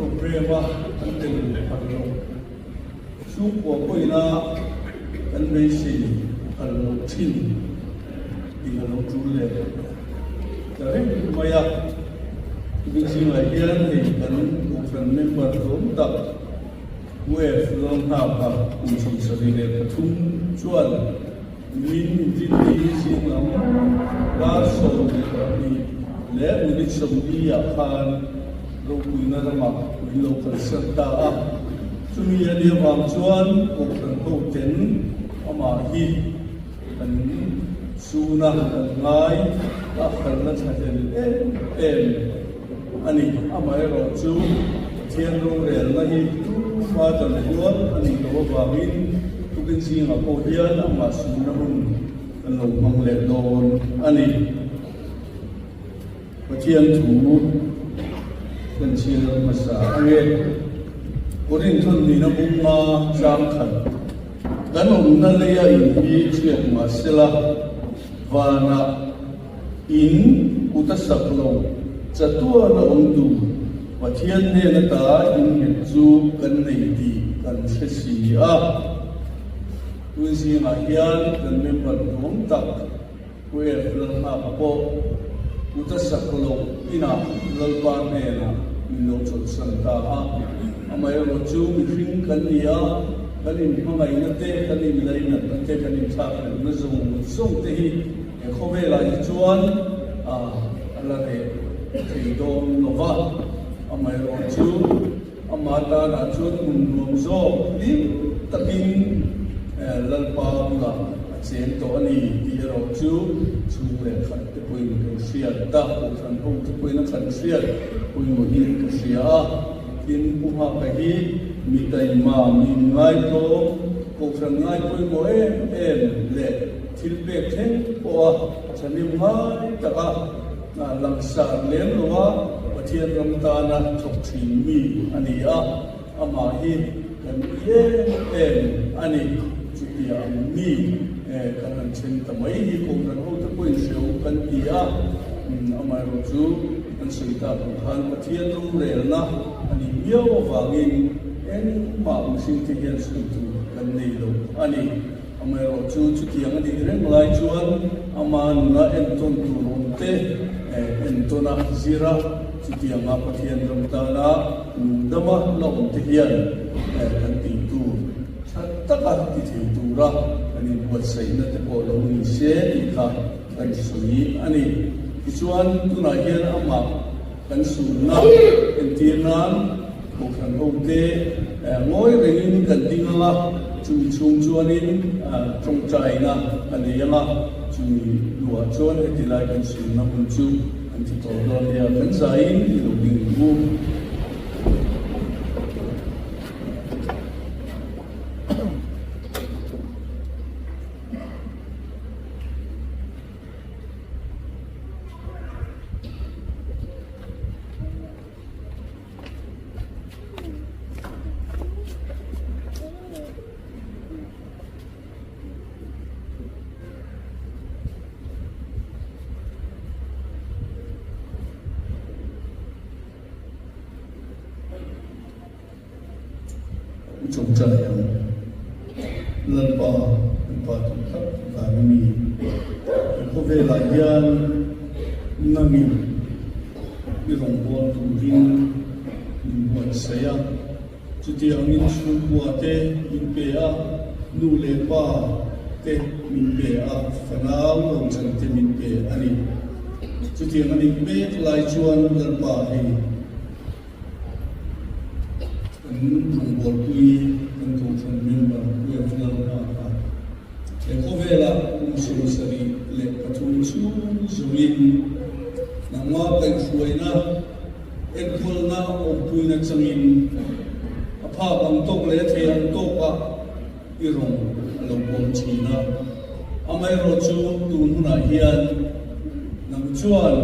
programme-a an tel phal loh chhungkua pawina kan beisei phal loh thin tih a lo tul leh ta reng mai a. Tumi zingah hian hei kan Kohhran member hlawm tak Wave Lalnghaka kum 73 chuan Min inrinni zing lam dar 12 leh minute 40 ah khan ropuina ramah min lo kalsan ta a. Chumi a nih avang chuan Kohhran ho ten amah hi kan suna kan ngai a khalna thlahlel em em a ni. Amaherawh chu Pathian rorelna hi tuma dan rual a nih loh avangin tukin zingah pawh hian amah sumna hun kan lo hmang leh dawn a ni. Pathian thu kan chhiar hmasa ange. Korinthon nihna bunga chang khat kan awmna leia in hi chhiat mahsela vanah In kut a sak lo, chatuan a awm duh. Pathian hnen ata innghet chu kan nei tih kan hre si a. Tun zingah hian kan member duhawm tak Pu F. Lalnghaka pawh kut a sak lo inah Lalpa hnenah min lo chawlhsan ta a. Amaherawh chu mihring kan ni a, kan inhmangaihna te, kan inlainatna te, kan inthlakhlelhna zawng zawng te hi He khawvelah hi chuan a la reh thei dawn lo va, amaherawh chu ama tanah chuan hmun nuam zawk hlim takin Lalpa bulah a cheng tawh a ni tih erawh chu chhung leh khat te pawhin kan hriat ta, Kohhran ho te pawhin a khan hriat pawimawhin ka hria a, tin Pu Nghaka hi mi taima, mi inngaitawm, Kohhran ngai pawimawh em em leh Thil pek thleng pawha thahnem ngai taka langsar lem loa Pathian ram tana thawk thin mi a ni a, amah hi kan ui em em a ni. Chutia ang mi kan han then ta mai hi Kohhran hote pawhin hreu kan ti a, amaherawh chu kan sawi tak ang khan Pathian rorelna a nih miau avangin engmah mihringte hian sawi tur kan nei lo a ni. Amaherawh chu chutiang a nih reng lai chuan ama nuna entawn tur awm te entawn a zir a, chutianga Pathian ram tana nungdama la awm te hian kan tih tur tha taka ti thei tura kan inbuatsaihna te pawh lo ni se tih kha kan sawi a ni. Tichuan tunah hian amah kan sunna entir nan Kohhran hote ngawi rengin kan ding ang a, chumi chhung chuanin tawngtaina a nei ang a, chumi hnuah chuan heti lai kan sunna hmun chu an ti tawh dawn nia, kan zaiin i lo ding ang u. Chawngchai ang Lalpa kan Pa tih tak vang a ni. He khawvelah hian nangin i rawngbâwl turin min buatsaih a, chutiangin chhungkua te min pe a, nu leh pa te min pe a, fanau rochan te min pe a ni. Chutiang a nih mek lai chuan Lalpa hei kan rawngbâwlpui kan Kohhran member Rev Lalpa kha He khawvelah kum 73 chhung zawngin nangmah kaihhruaina, enkawlna, awmpuina changin a phak ang tawk leh a thei ang tawkah i rawn a lo pawm thin a. Amaherawh chu tun hunah hian nang chuan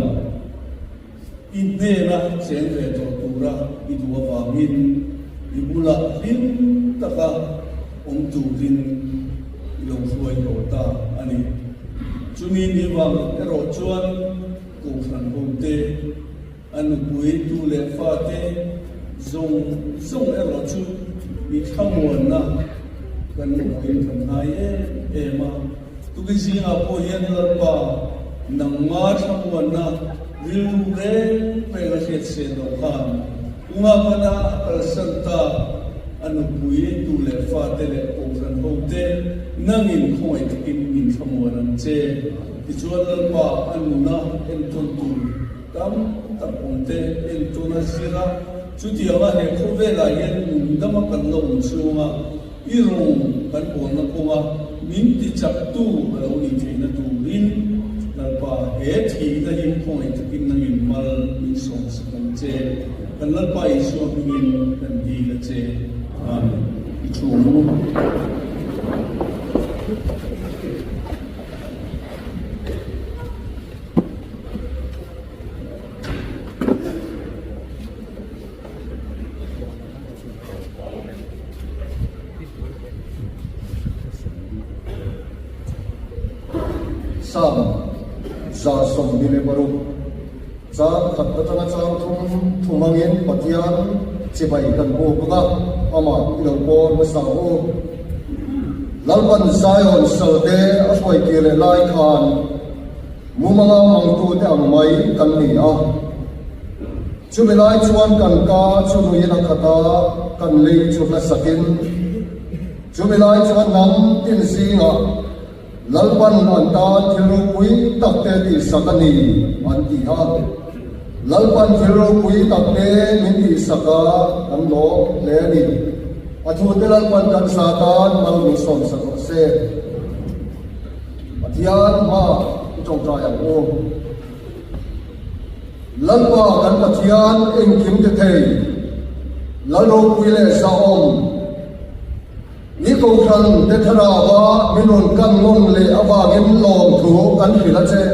I hnena cheng ve tawh tura i duh avangin i bulah hlim taka awm turin i lo hruai tawh ta a ni. Chumi ni vang erawh chuan Kohhran hote, a nupui tu leh fate, Zawng zawng erawh chu mi thlamuanna kan mamawhin kan ngai em em a. Tukin zingah pawh hian Lalpa nangma thlamuanna rilru reng reng a hriat sen loh khan Ungavana a kalsan ta a nupui tu leh fate leh kohhran hote nangin khawngaih takin min thlamuan ang che. Tichuan Lalpa a nuna entawn tur Tam tak awmte entawn a zir a, chutianga he khawvelah hian nung dama kan la awm chhunga i rawng kan bawlna kawnga min tichaktu a lo nih theihna turin Lalpa he thihna hi khawngaih takin nangin mal min sawmsak ang che. Kan Lalpa Isua hmingin kan dil a che. Amen. I thu ang u. Psalm 126 Chang khat atanga chang thum thum angin Pathian chibai kan buk ang a, amah i lo pawn hmasa u. Lalpan Zion salte a hruai kir leh lai khan Mumanga mangtute ang mai kan ni a. Chumi lai chuan kan ka chu nuiin a khat a, kan lei chu hlasakin. Chumi lai chuan hnam tin zingah Lalpan an tan thil ropui takte tihsak a ni an ti a. Lalpan thil ropui takte min tihsak a, kan lawm hle a ni. A thute Lalpan kan sa tan mal min sawmsak rawh se. Pathian hma i tawngtai ang u. Lalpa kan Pathian engkim ti thei, Lal ropui leh zahawm, ni kohhran te thlarauva min rawn kan ngawn leh avangin lawmthu kan hrilh a che.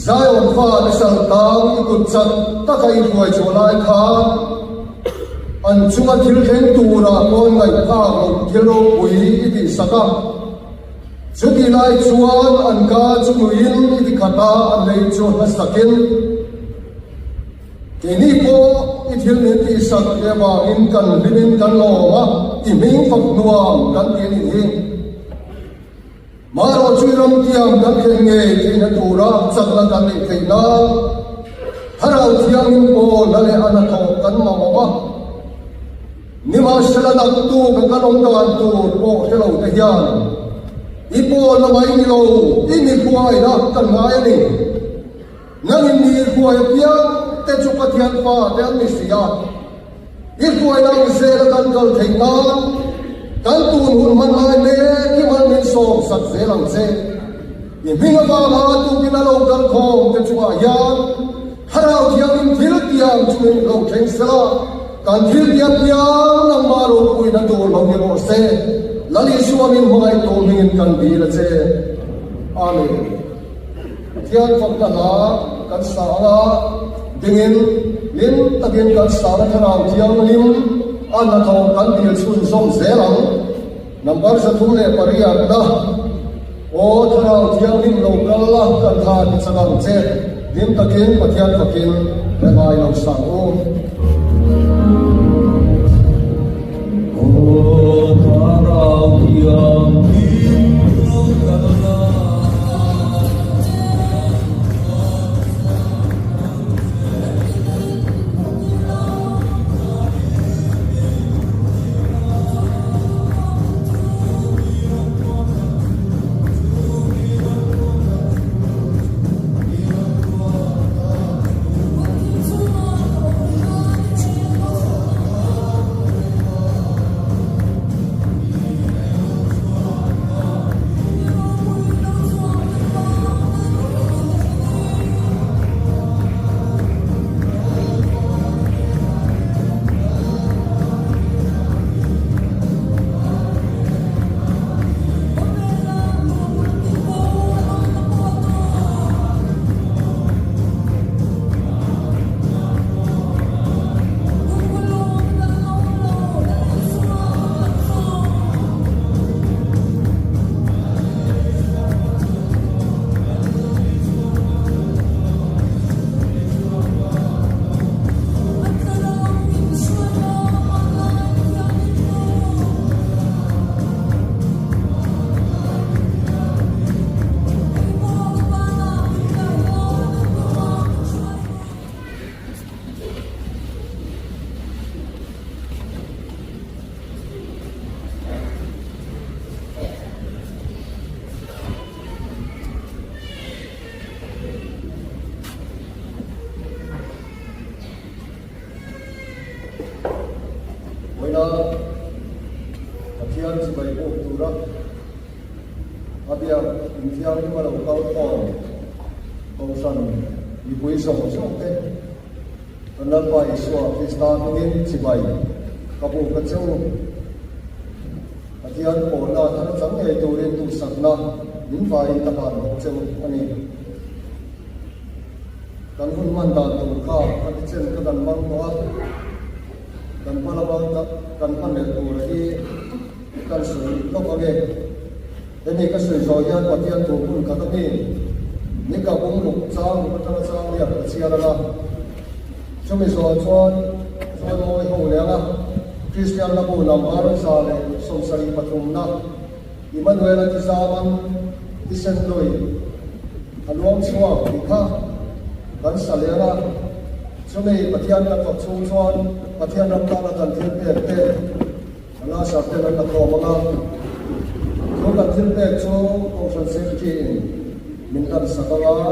Zion fa te saltang i kut chak taka i hruai chhuah lai khan an chunga thil thleng turah pawn ngaihphak loh thil ropui i tihsak a. Chutih lai chuan an ka chu nuiin i tikhat a, an lei chu hlasakin keini pawh i thil min tihsak leh avangin kan hlimin kan lawm a, i hming fak hnuam kan ti a nih hi. Marawh chu ram tiam kan thlen ngei theihna tura chakna kan neih theih nan Thlarau Thianghlim pawlna leh a hnathawh kan mamawh a. Nimahsela naktu ka kan awm dan tur pawh hre lo te hian i pawlna mai ni lo i mi hruaina kan ngai a ni. Nangin mi hruai apiang te chu Pathian fa te an ni si a. I hruaina ang zela kan kal theih nan kan tun hun hman lai mek hi hman min sawm sak zel ang che. I hming avanga tukin a lo kal khawm te chungah hian Thlarau Thianghlim thil tiang chu min lo thleng sela, kan thil tiang piang nangmah ropuina tur lo ni rawh se. Lal Isua min hmangaih tur hmingin kan dil a che. Amen. Pathian fakna hla kan sa ang a, dingin hlim takin kan sahna Thlarau Thianghlim a hnathawh kan dil chhunzawm zel ang. Number 308 na, Aw Thlarau Thianghlim lo kal la kan tha ti chak ang che, hlim takin Pathian fakin ka ngai lo sang u. Aw Thlarau Thianghlim lo kal la. Vawiina Pathian chibai buk tura a biak inthianghlim a lo kal khawm Kohhran mipui zawng zawng te kan Lalpa Isua Krista hmingin chibai ka buk a che u. Pathian pawlna thar chang ngei turin duhsakna min vaiin ka hlan bawk che u a ni. Kan hun hman dan tur kha ka ti chen ka dan mang tawh a, kan hma lama kan hman leh tura hi kan sawi lawk ang e. Hemi ka sawi zawh hian Pathian thu hmun khat a mi, ni ka bung ruk chang ruk atanga chang liak ka chhiar ang a. Chumi zawh chuan chuan mawi ho leh ang a, Kristian hlabu number 173 na Immanuel a ti zam ang, thisen lui a luang chhuak tih kha kan sa leh ang a. Chumi Pathian kan fak chhung chuan Pathian ram tana kan thil pek te a lasar ten an la khawm ang a. Chu kan thil pek chu Kohhran Secretary in min hlan sak ang a,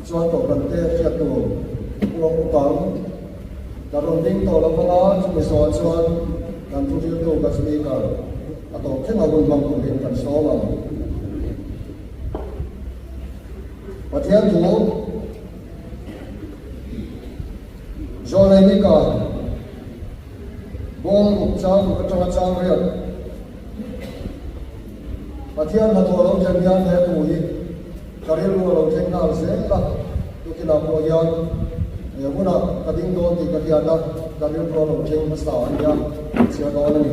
tichuan Kohhran te hriat tur uang upang ka rawn ding tawh lo vang a, chumi zawh chuan kan thuhriltu kan Speaker A tawp thleng a hun hmang turin kan sawm ang. Pathian thu Zawlei Mika bawm ruk chang ruk atanga chang riat Pathian hnathawh lo thlen hian he thu hi ka rilru a lo thleng nghal zel a, tukinah pawh hian he hunah ka ding dawn tih ka hriat a, ka rilru a lo thleng hmasa a nia, chhiar dawn a ni.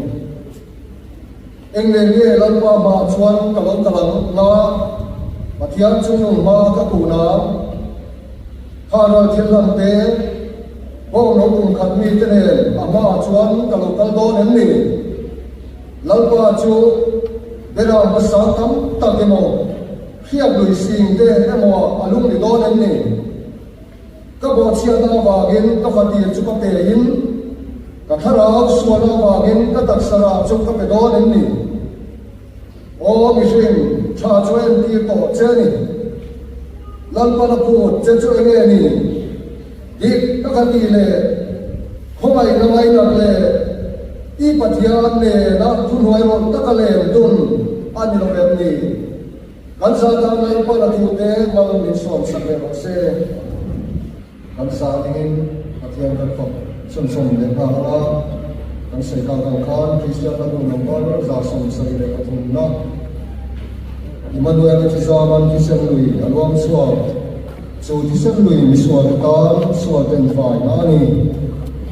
Eng leh nge Lalpa hmaah chuan ka lo kal ang nga, Pathian chungnung hma ka kun ang. Kha ral thil lam te, bawng lo kum khat mite nen a hmaah chuan ka lo kal dawn em ni? Lalpa chu Beram hmasa tam tak emaw, hriat lui sing te emaw a lung ni dawn em ni? Ka bawhchhiatna avangin ka fatir chu ka pe in, ka thlarau sualna avangin ka taksa rah chu ka pe dawn em ni? Aw mihring, tha chu a entir tawh che a ni. Lalpan a phut che chu enge ni? Dik ka kha tih leh khawngaihna ngainat leh i Pathian nena thuhnuai rawlh taka lem dun a ni lo em ni? Kan sa tan Lalpan a thute mal min sawm sak leh rawh se. Kan sa dingin Pathian kan fak chhunchhawm leh nghal ang a, kan sawi tak ang khan Kristian hlabu number 73 na Immanuel-a thizaman thisen lui a luang chhuak. Chu thisen lui misualte tan sualten faina a ni.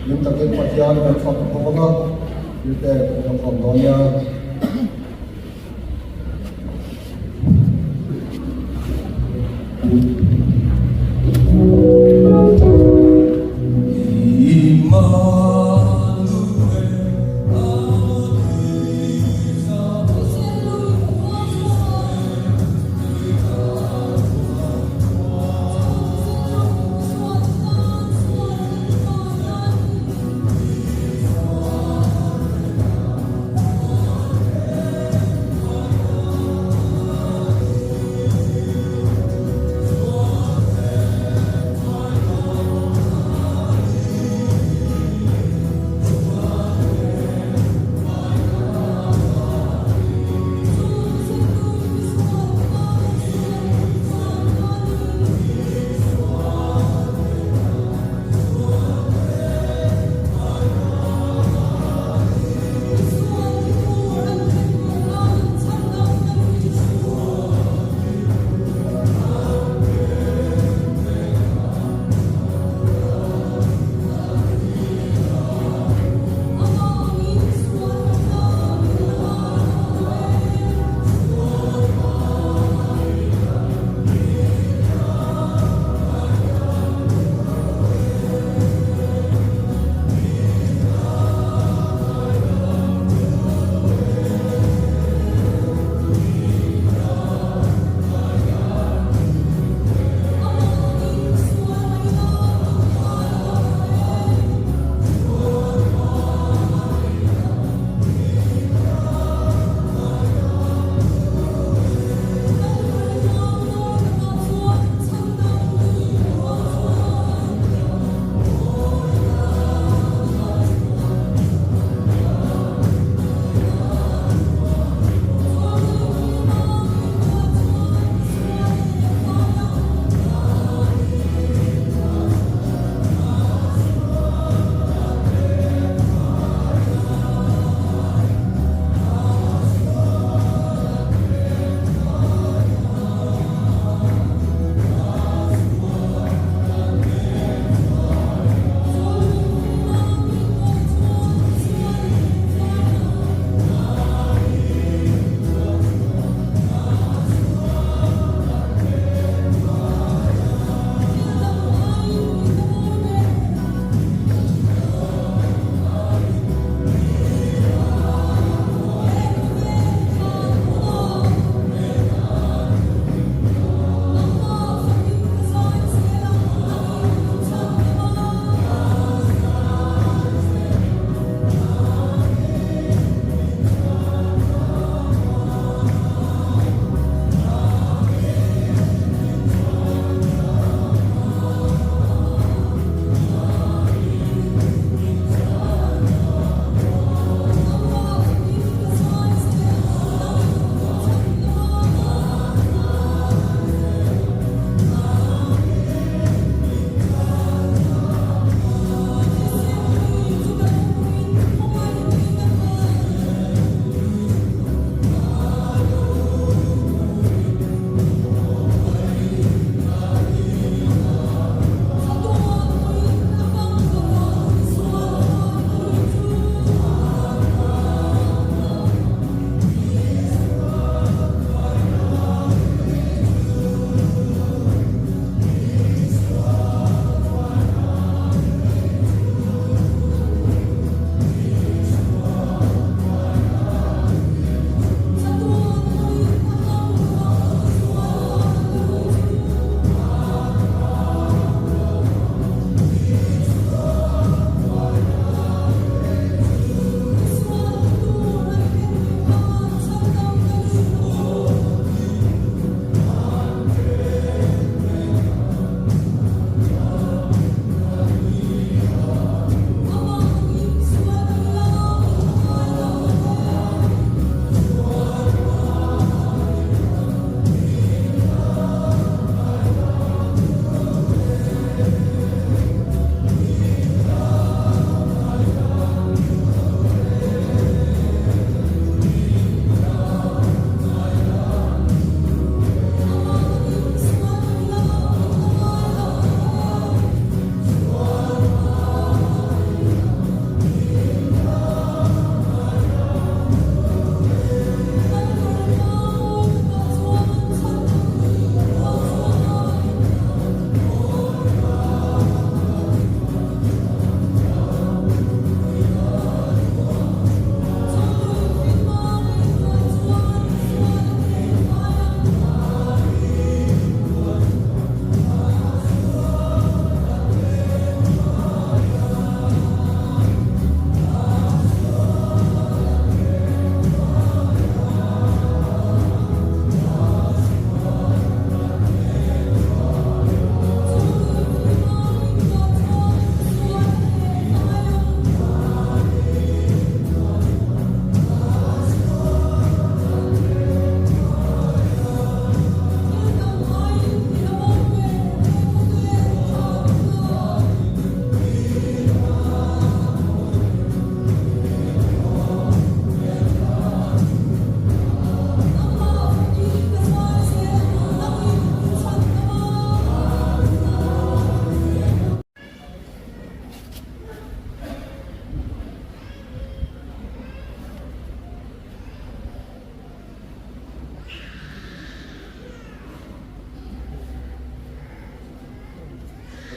Hlim takin Pathian kan fak bawk ang a, thil pek kan khawm dawn nia.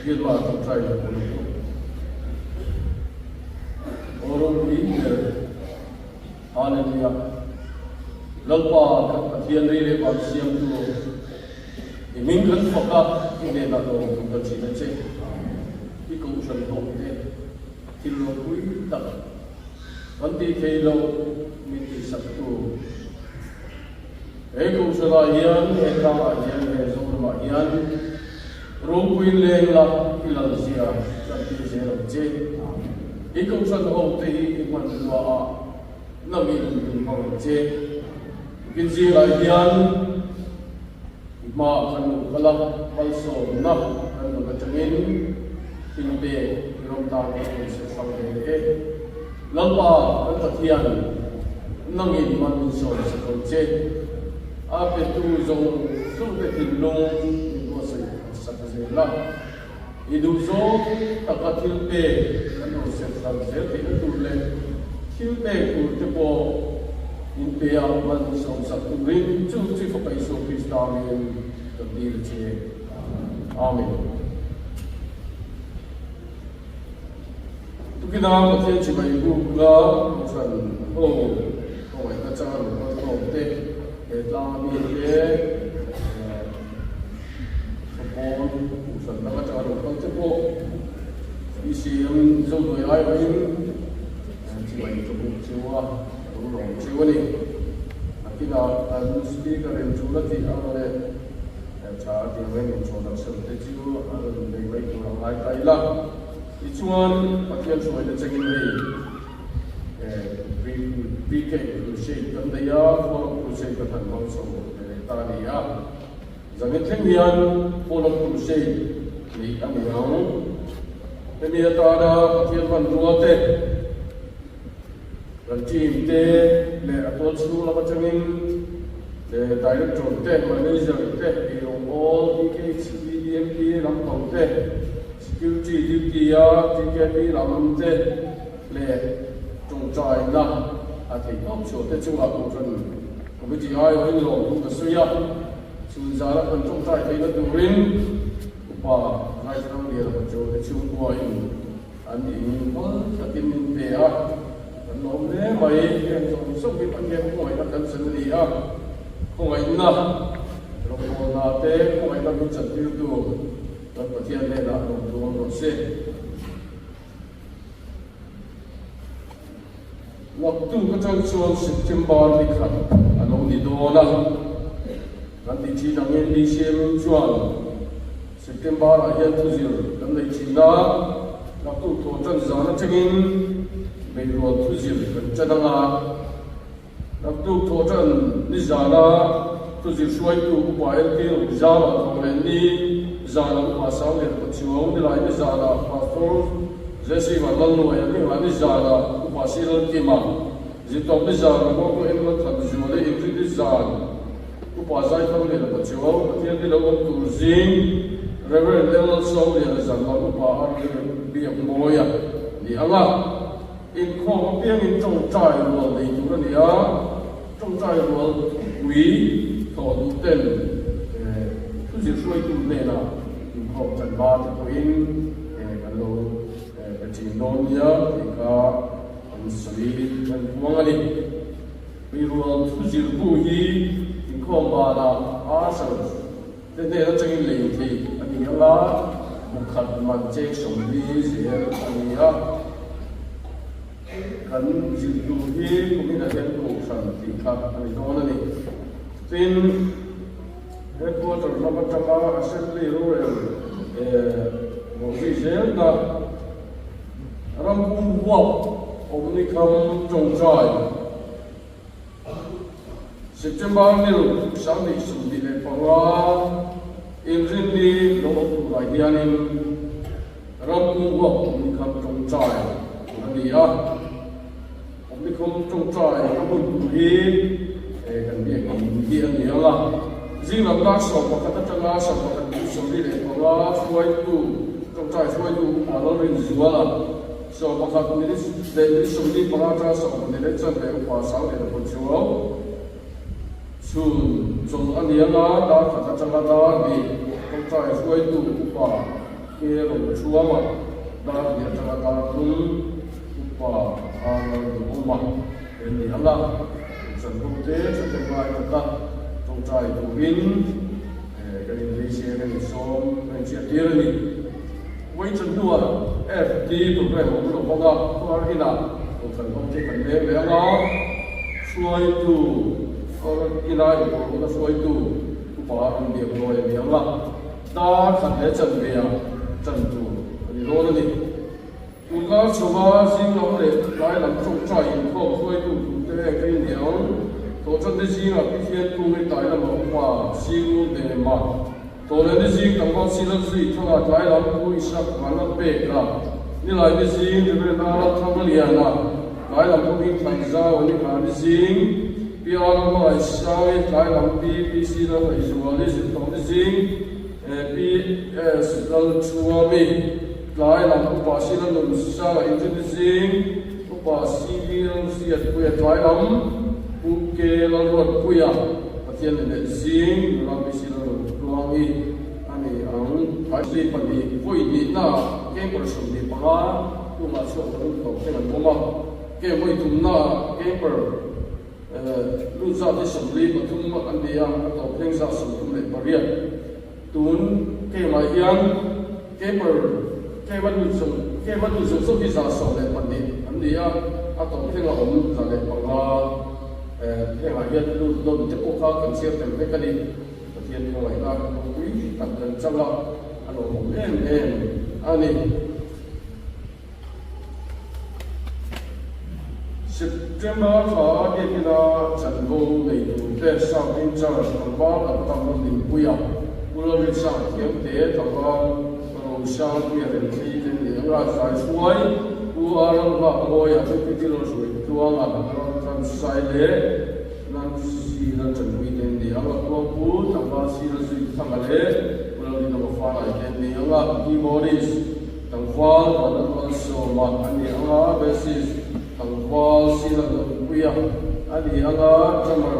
Pathian hmaah tawngtai lo pawh ni. Aw ropui ber. Hallelujah. Lalpa kan Pathian rei leh van siamtu i hming kan fak a, i hnenah lawm thu ka chin a che. I kohhran ho te thil ropui tak kan tih thei lo min tihsaktu. He kohhranah hian, he tlangah hian, he Zoramah hian ropui leng la i lal zia kan tir zel ang che. I kohhran ho te hi i hmanrua ah nangin min hmang ang che. Tukin zingah hian i hmaah kan lo kal a, malsawmna kan rawn atangin thil pek i ram tan kan rawn ser hrang ve leh e. Lalpa kan Pathian, nangin man min sawm sak ang che. A petu zawng zawng te thinlung min buatsaih sak zel a. I duh zawng taka thil pek kan rawn ser hran zel theihna tur leh thil pek tur te pawh min pe a, man min sawm sak turin chu chu Fapa Isua Krista angin kan dil a che. Amen. Tukina Pathian chibai bukna Kohhran ho khawngaihna changa lo kal khawm te, he tlanga mi te, khawpawn Kohhran dang atanga lo kal te pawh BCM Zohnuai aiawhin chibai ka buk cheu a, ka lo lawm cheu a ni. Nakinah kan Speaker in chu la tih ang leh tha a tih angin inchhawnah te chu a rawn bei mai tur a ngai ta ila. Tichuan, Pathian hruaina chengin hei PK Crusade kan nei a, Forum Crusade kan han hmang chho ve leh ta a ni a. Zanin thleng hian Forum Crusade neih a ni ang. Hemi atana Pathian hmanrua te, kan team te leh a tual chhung lam atangin leh Director te, Manager te, eirawngbawl, PKHP, DMP lampang te, Security duty a TKP lam te leh tawngtaina a theih tawp chhuah te chungah Kohhran Committee aiawhin lawmthu ka sawi a, chhun zana kan tawngtai theihna turin Upa Zaithangliana Pachuau te chhungkuain an in hmal takin min pe a, kan lawm hle mai. Heng zawng zawng hi Pathian khawngaihna kan chan a ni a, khawngaihna rawngbawlna te khawngaihna min chantirtu Kan Pathian hnenah lawmthu awm rawh se. Naktuk atang chuan September ni khat a lo ni dawn a, kan tih thin angin BCM chuan September ah hian thuzir kan nei thin a, naktuk thawh tan zan atangin beirual thuzir kan tan ang a. Naktuk thawhṭan nizana thuzir hruaitu Upa LK Rukzama thawh leh ni zana Upa Sanglian Pachuau nilai nizana Pastor Jesse Vanlalnuaia ningah nizana Upa Siral Kima Zirtawp nizana Motor Enkawl That Zuali Inri nizan Upa Zaithangliana Pachuau Pathian ni lo awm tur zing Rev Lalsawmliana zanlam Upa R Biakmawia ni anga. Inkhawm apiangin tawngtai rual nei tur a ni a, tawngtai rual thupui thawh duh ten thuzir hruaitu hnenah inkhawm chanva te pawhin kan lo pe thin dawn nia tih kha an sawi an puang a ni. Rual thuzir bu hi inkhawm banah Ushers te hnen atangin lei theih a ni ang a, bu khat man cheng 40 zel a ni a. Kan zir tur hi kumin ah hian kohhran tih kha a ni dawn a ni. Tin, Headquarter lam atanga Assembly rorel bawhzui zelna ram pum huap awmnikham tawngtai, September ni 2025 inrinni lo awm turah hianin ram pum huap awmnikham tawngtai tur a ni a. Awmnikham tawngtai a hmun tur hi kan biak in hi a ni ang a. Zing lam dar 11 atanga 11:45 hruaitu tawngtai hruaitu Upa Lalrinzuala, 11 minute leh minute 45 atanga 12 leh chanve upa Sangliana Pachuau chhun chawlh a ni ang a, dar khat atanga dar hnih tawngtai hruaitu upa. K Rochuama, dar hnih atanga dar thum Upa R Lalduhawma te an ni ang a, Kohhran hote thahnem ngai taka tawngtai turin kan inbeise a, kan insawm, kan inhriattir a ni. Vawiin hnuah FD program a awm lo bawk a, khuar inah Kohhran hote kan leng leh ang a, hruaitu kawr ina inpawlhawna hruaitu Upa an biak lawi a ni ang a. Dar khat leh chanve ah chan tur a ni dawn a ni. Tunlai chhova zing lam leh tlai lam tawngtai inkhawm hruaitu turte eng ka in ang. Tawhchante zingah Pathian tunge tlai lama upa Singu Hnema, Tawhlehni zing tlangval Sila Zui Thanga tlai lam Pu Isak Vanlalpeka, Nilaini zing Reverend Arnold Thangliana, tlai lam Pu Hmingthlan Zau a ni Nghahni zing Pi Arnold Hmangaihsangi tlai lam Pi PC Lalngaihzuali Zirtawhni zing Pi S Lalchhuami tlai lam Upa Sila Nunsanga Inrini zing Upa CV Lalhriatpuia tlai lam Pu K Lalruatpuia Pathian ni leh zing nula PC Lalruatluangi a ni ang. Thaizui pahnih vawi hnihnaah camper 25 tumah chhuak lo lut tawh thleng an awm a. Ke vawi thumnaah camper lut zat hi 43 an ni a, a tawp thleng zat 38. Tun camp-ah hian camper camp-a lut zawng camp-a lut zawng zawng hi 112 an ni a, a tawp thleng a awm 105. Hengah hian lut nawn te pawh kha kan chhiar tel vek a ni. Pathian khawngaihna ropui tak kan chang a, a lawmawm em em a ni. September thla biakina chanvo nei turte South in Charge tlangval an tam ram dinpuia Pu Lalrinsang Thiamte tlangval Rosangpuia Remthli te ni ang a, zai hruai Pu Aaron Nghakmawia Deputy Lalhruai Tluanga Ram Tlansai leh Nancy Laltanpui te an ni ang a, Kuangpu tlangval Sir Zui Thanga leh Pu Lalrinawma Fanai te an ni ang a, Keyboardist tlangval Vanlalmalsawma a ni ang a, Bassist tlangval Sir Lalnunpuia a ni ang a, Drummer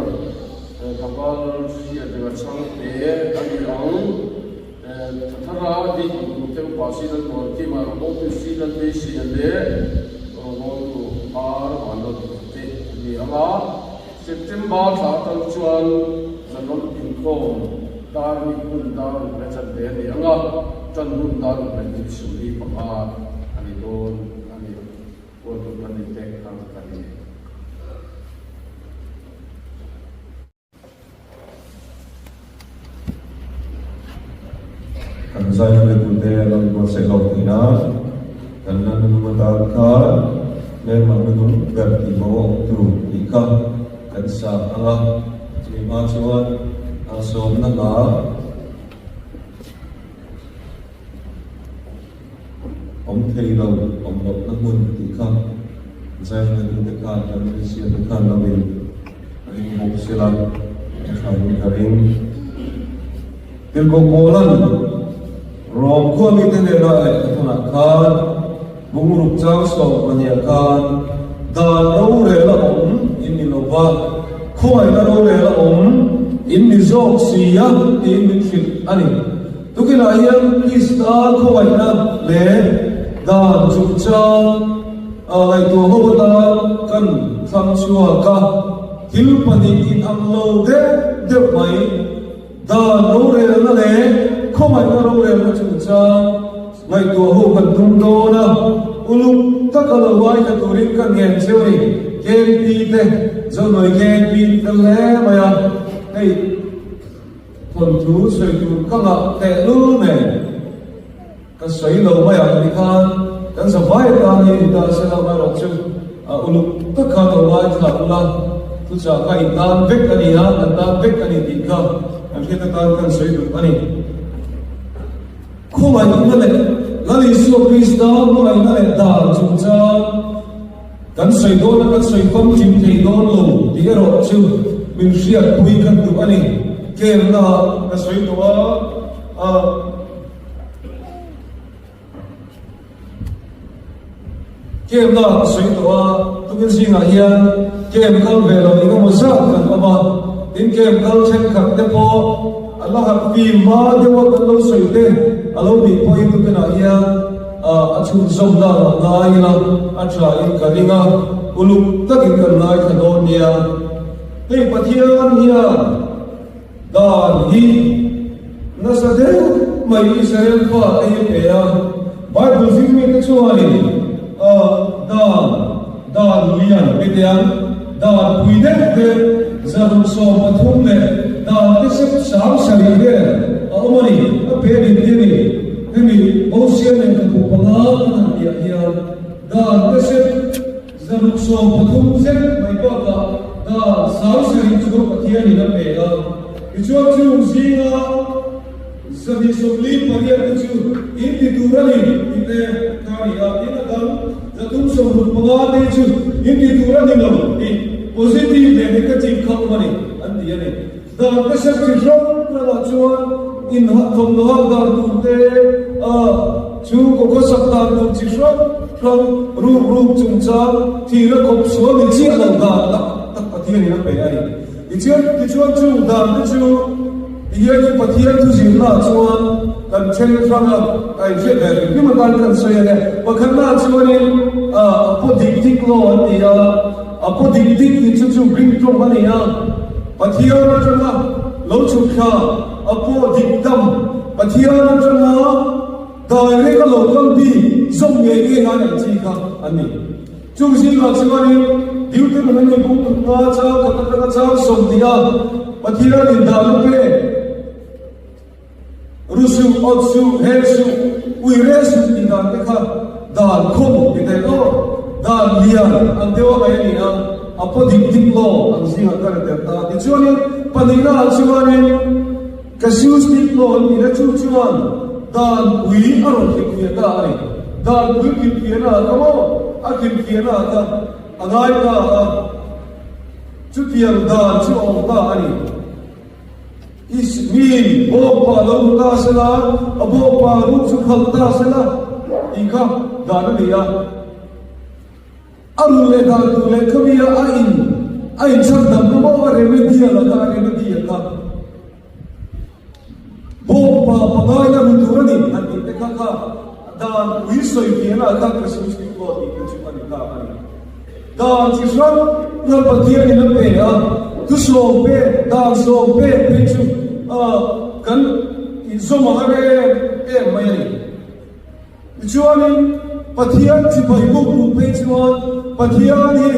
tlangval Hriatrenga Chhangte a ni ang. Thathara Deacon turte upa Sir Lalmuankima, Rawngbawltu Sir Lalbeisia leh Rawngbawltu R Vanlalduha te an ni ang a. September thla atang chuan zanrawn inkhawm dar hnih hun dar ruk leh chanve a ni ang a, tan hun dar ruk leh minute 45 a ni dawn a ni. Puantu kan ni te kha kan ni. Kan zai hruaitute an rawn buatsaih loh theih nan kan la nunung atan khan hmelma nunung ber tih bo a awm tur tih kha kan sa ang a, chumi hma chuan a sawmna hla awm thei lo awm lohna hmun tih kha zai hruaitute khan kan hriat khan lo in ring bawk sela a tha in ka ring. Tirhkoh Paula'n Rom khua mite hnena a lehkha thawnah khan bungruk chang 12 khan dan rorel a awm in ni lo va, khawngaihna rorel a awm in ni zawk si a tiin min hrilh a ni. Tukinah hian Krista khawngaihna leh dan chungchang ngaihtuah ho atan kan thlang chhuak a, thil pahnih inang lo deuh deuh mai. Dan rorelna leh khawngaihna rorelna chungchang ngaihtuah ho kan tum dawn a, uluk taka lo ngaithla turin ka ngen cheu a ni. KNP te, Zonuai KNP te hle mai a, hei thawnthu sawi tur ka ngah tehlul nen ka sawi lo mai ang tikhan kan zavai atan hi ni ta se la erawh chu uluk taka lo ngaithla ula thuchah kha in tan vek a ni a, kan tan vek a ni tih kha kan hriat atan kan sawi duh a ni. Khawngaihna leh Lal Isua Krista hmangaihna leh dan chungchang kan sawi dawn a, kan sawi famkim thei dawn lo tih erawh chu min hriatpui kan duh a ni. Kemna ka sawi tawh a, Camp na ka sawi tawh a, tukin zingah hian camp kal ve lo eng emaw zat kan awm a, tin camp kal thenkhat te pawh a la harh fim hma deuh a kan lo sawi te. A lo nih pawhin tukinah hian a chhunzawm danah ngai ila a tha in ka ring a, uluk takin kan ngaithla dawn nia. Hei Pathian hian dan hi nasa deuh mai Israel fate hi pe a, Bible zirmite chuanin dan dan lian pe teh ang, dan pui deuh deuh 113 leh dan te sep 70 vel a awm a ni, a pe a ni tih a ni. Hemi Mosia lehkhabu panga kan han piah hian dan te sep 113 zet mai bakah dan 70 chu Pathianin a pe a, tichuan chung zinga 248 te chu in ti tur a ni tih te kha a ni a, tin a dang 365 te chu in ti tur a ni lo tih positive leh negative kha awm a ni an ti a ni. Dan te sep chi hrang hrangah chuan inthawmhnaw hak dan tur te, chhungkaw khawsak dan tur chi hrang hrang ruk ruk chungchang thihna khawp sual ni chiah lo dan tak tak Pathianin a pe a ni. Tichuan, tichuan chung dan te chu tihianin Pathian thu zirnaah chuan kan then hrang a, a inhriat ve hrim hrim atan kan sawi a nia. Pakhatnaah chuanin a paw dik dik law an ti a, a paw dik dik tih chu chu Greek tawng a ni a, Pathian atanga lo chhuk thla a paw dik dam, Pathian atanga direct a lo kal bik zawm ngei ngei ngai ang chi kha an ni. Chung zingah chuanin Deuteronomy bung nga chang khat atanga chang 20 a Pathianin dahna pek ru suh, awt suh, hel suh, ui reh suh tih dan te kha dan khum ti theih aw, dan lian ang deuh a ngaih a ni a, a paw dik dik law ang zingah ka ri tel ta. Tichuanin pahnihna ah chuanin Casuistic law an tih na chu chuan dan pui a rawn hrilhfiah ta a ni. Dan pui hrilhfiahna ah kha maw a hrilhfiahna ah kha a ngai ta a, chutiang dan chu a awm ta a ni. Ismiin bawkpa lo hmu ta sela, a bawkpa ruk chu khalh ta sela tih kha dan a ni a. A rulh leh dan tur leh khawia a in a inchhan dam na maw a remedy a la kha a remedy a kha bawkpa pangai la ru tur a ni han tih te kha kha dan pui sawi fiahna ah khan Christmas law tih te chu a ni ta a ni. Dan chi hrang hrang Pathian in a pe a, thu sawm pek, dan sawm pek phei chu kan inzawm a har em em mai a ni. Tichuanin, Pathian chibai buk duh phei chuan Pathian hi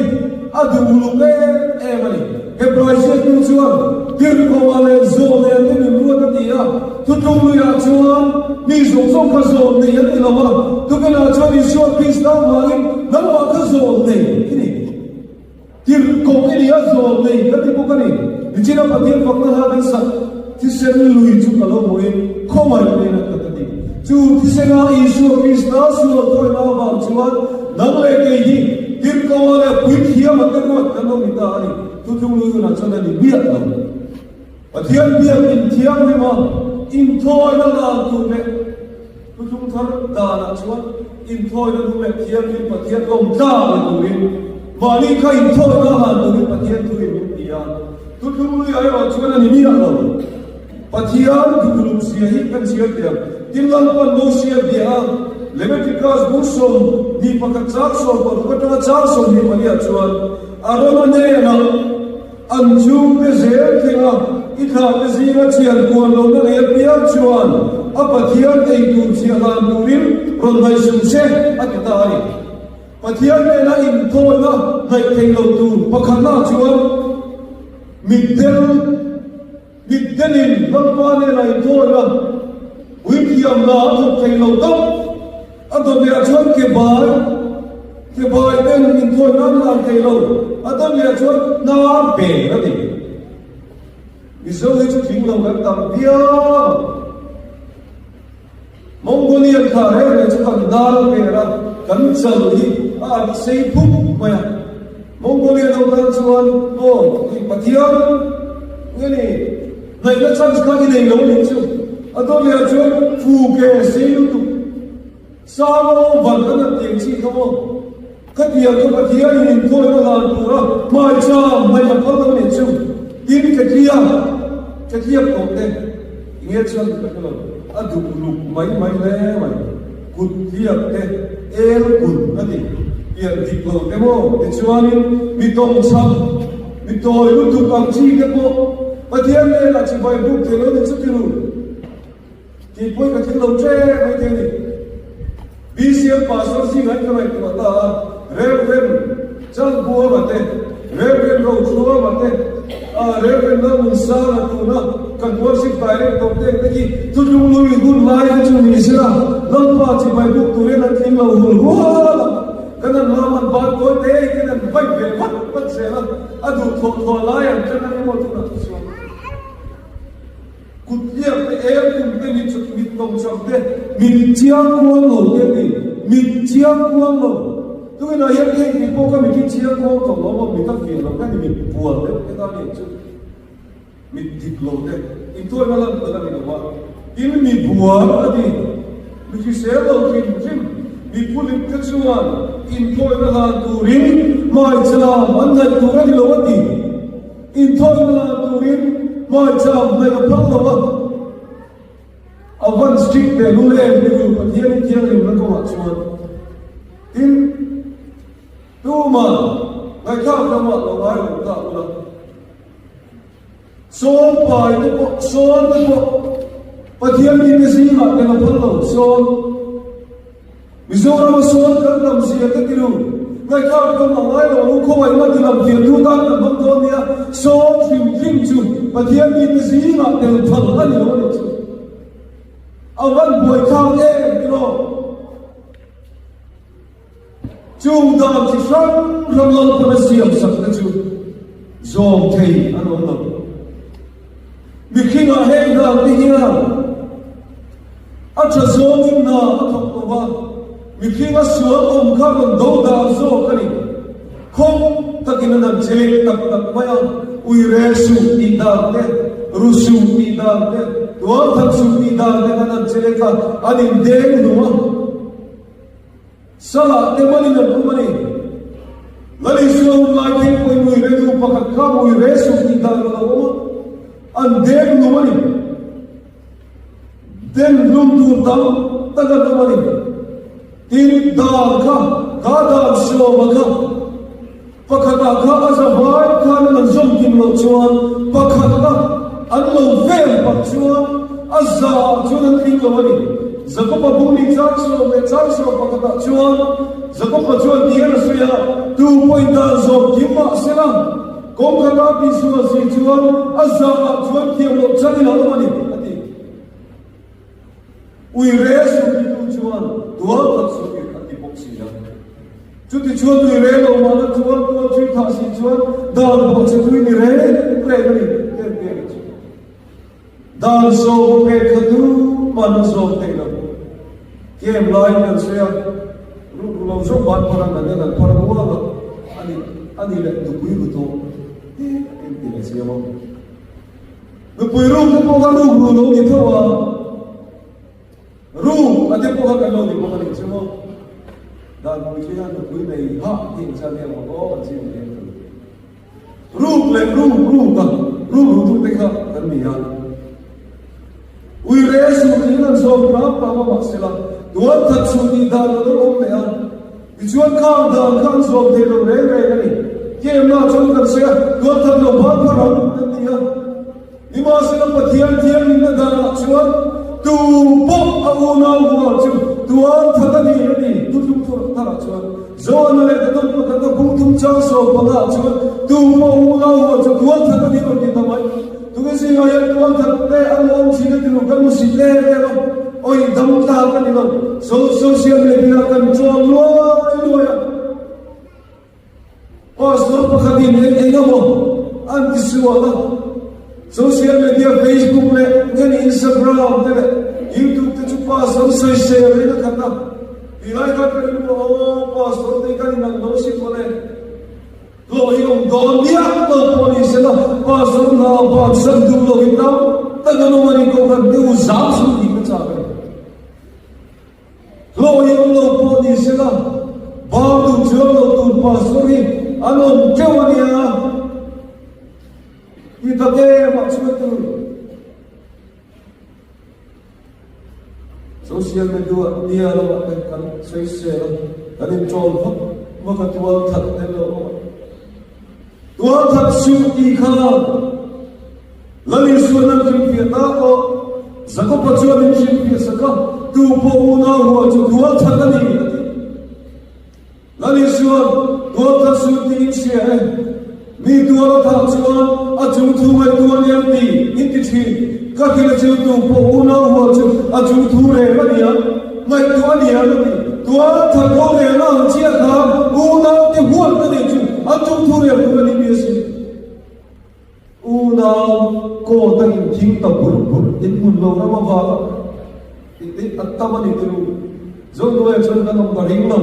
a duh uluk em em a ni. Hebrai ziaktu chuan tirhkohah leh zawh leh an te min ruat a ti a, thutlung luiah chuan mi zawng zawng kha zawh nei an ni lo a, tukinah chuan Isua Krista vangin nangmah kha zawh nei i ni. Tirhkoh i ni a, zawh nei ka ti bawk a ni. Nichina Pathian fakna hla kan sak thisen lui chu ka lo hmuhin khawngaih pawhin a khat a ti. Chu thisena Isua Krista sual tawihna avang chuan nang leh kei hi tirhkohah leh puithiamah te ruat kan lo ni ta a ni. Thutlung lui hunah chuan a ni miah lo. Pathian biak inthianghlim a, inthawina dan tur leh Thutlung thar danah chuan inthawina nung leh thianghlim Pathian lawm tlak leh turin mahni kha inthawina han turin Pathian thuin min ti a. Thutlung lui erawh chuan a ni miah lo. Pathian duhluk zia hi kan chhiar thei ang. Tin Lalpan Mosia bia a, Leviticus bung 21 chang 16 atanga chang 24 chuan Arona hnenah, An chhungte zel thleng a, i thlahte zinga chian kuan lohna nei apiang chuan a Pathian ei tur chhiah hlan turin rawn ngaihsum che, a ti ta a ni. Pathian nena inthawina ngaih theih loh tur pakhatna chuan mitdel, Mitdelin Lalpa nena inthawina puithiamna a thawk thei lo tak. A dawtliah chuan ke bai, ke bai ten inthawina an hlan thei lo. A dawtliah chuan hnar ber a ni. Mizo hi chu tling lo kan tam viau. Mongolian thla reng reng chu kan dar ber a, kan chal hi a an sei phup mai a. Mongolian ho tan chuan aw i Pathian nge ni ngaihna chance kha i nei lo a nih chu. A dawt leh ah chuan fu ke sei lutuk sang aw van kan han tiang chi kha maw. Khatiang kha Pathian in inthawina hlan tura hmaicham hnaih a phal lo a nih chu. Tin ke tliak, ke tliak tawh te i nge chhan ka hre lo. A duh luk mai mai hle mai. Kut hliak te el kun a ti. Pian dik lo te maw? Tichuanin mi tawngchham, mi tawi lutuk ang chi te pawh Pathian hnenah chibai buk thei lo ni chu ti ru. Kei pawi ka thil lo ṭe mai thei a ni. BCM Pastor zingah in ka ngaihtuah ta a, Rev. Chalbuama te, Rev. Rothluama te, Rev. Lalmunsanga tuna kan worship director te te khi thutlung lui hun lai te chu ni sela, Lalpa chibai buk turin an tling lo hul hual a, kan an lam an ban tawi te ten an vaih ve vat vat zel a, a duh thawh thawh lai an ṭan a ni maw tunah chu chuan. Kut hliak te, el tum te, mit mit tawng cham te, mit chiang kuang lo te a ti. Mit chiang kuang lo. Tunginah hian hei tih pawh kha mit hi chiang kuang tawh lo maw, mit a fiah lo kha ni, mit bual deuh te kha a ni ang chu. Mit dik lo te, intuaina lan tel a ni lo a. Tin, mi bual a ti. Mi hrisel lo hrim hrim, mi phulit te chuan intuaina hlan turin hmaicham an ngaih tur a ni lo a ti. Inthawina lan turin hmaicham hnaih a phal lo a, a van strict teh lul em ni u Pathian in thianghlimna kawngah chuan. Tin, tuman ngaihthlak lamah lo ngai lo ta ula, sawn pai te pawh, sawn te pawh Pathian mite zingah tel a phal lo, sawn. Mizorama sawn kan tam zia te ti lu. Ngaihthlak ram a ngai lo ang u, khawngaihna ti lam thiam tu tan kan hmang dawn nia, sawn hrim hrim chu Pathian mite zingah tel phal a ni lo a nih chu. A van buaithlak em ti rawh. Chung dan chi hrang hrang Lalpan a siam sak te chu zawm thei an awm lo. Mihringah heng dan te hian A tha zawngin hna a thawk lo va, mihring a sual awm kha rawn do dan zawk a ni. Khawng takin an han chelek tak tak mai a, ui re suh tih dan te, ru suh tih dan te, tual that suh tih dan te khan an chelek a, an indeng hnu a. Salah te malin an awm a ni. Lal Isua hun lai phei pawhin ui re nu pakhat kha ui re suh tih dan a lo awm a, an deng hnu a ni. Den hlum tur tam tak an awm a ni. Tin, dan kha, kha dan sawma kha, pakhatah kha a za vai khan an zawm kim loh chuan pakhatna an lo vel pak chuan a za ah chuan an tling lo a ni. Jakoba bung ni chang 10 leh chang 10 pakhatah chuan Jakoba chuan ti hian a sawi a, Tu pawhin dan zawm kim mah sela, Kawng khata tihsual si chuan a zahah chuan thiam loh chan in a awm a ni, a ti. Ui re suh titu chuan tual khat suh in a ti bawk si a. Chuti chuan ui re lo mahna tual tual thui thah si chuan dan pawh che tui ni reng reng a ni, ten pek a chu. Dan sawm pek kha tu man a zawm thei lo. Game laiin kan sawi a, rukru lo zawng ban phar an an an phar rual a, ani ani leh nupui ru tawh te em ti leh siam a. Nupui ruk te pawh kha rukru lo ni tho a, ruk a te pawh kha kan lo ni bawk a nih chu maw. Dan pui chu hian nupui nei hah hi engzat nge maw aw kan zing hian kan Ruk leh ruk ruk a, ruk rutu te kha kan ni a. Ui re suh tiin an zawm hram hram a mahsela tuan that suh tih dan a lo awm leh a. Tichuan khang dan kha an zawm thei lo reng reng a ni. Kemna chuan kan sawi a, tuan that lo ban phar ang kan ti a. Nimahsela Pathian thianghlimna danah chuan tu pawh a unau hual chu tuan that a ni a ti. Thutlung tharah chuan Johana leh Daton pakhatna bung thum chang 15 ah chuan tu pawh unau hual chu tuan that a ni rawn ti ta mai. Tunge zingah hian tuan that te an awm thin a ti lo, kan hmusit em em a, awih dam tlak a ni lo. Social media kan chuang luai luai a. Pastor pakhatin eng eng emaw an ti sual a, social media Facebook leh nge Instagram te leh YouTube te chu pastor sawisel in a khat a, tilai khan ka rilru a aw pastor te kan inang lo si mawle, hlawh hi awm dawn miah lo pawh ni sela pastor hna bansan duh lo in tam tak an awm a ni kohhran te u zam suh tih ka chak a ni. Hlawh hi awm lo pawh ni sela, bang duh chuang lo tur pastor hi an awm teuh a nia. Ti tak em ah chuan tur. Media lamah te kan sawisel a, kan inṭawn vak vak a, tual that te lo awm a. Tual that suh tih kha Lal Isuan an hrilhfiah ta pawh Jakoba chuan in hrilhfiah sak a, tu pawh unau huah chu tual that a ni a ti. Lal Isuan tual that suh tih in hria e, mi tual a thah chuan a chung thu ngaihtuah a niang ti in ti thin. Ka hrilh a chu tu pawh unau huah chu a chung thu reng a niang, ngaihtuah a niang a ti. Tual that rorelna ang chiah khan unau te huat na nei chu an chung thu rel tur a ni mi a si. Unau court a inthing ta bur bur in hmun lo ram avanga tih te a tam a ni ti ru. Zonuaia chuan kan awm ta ring lo.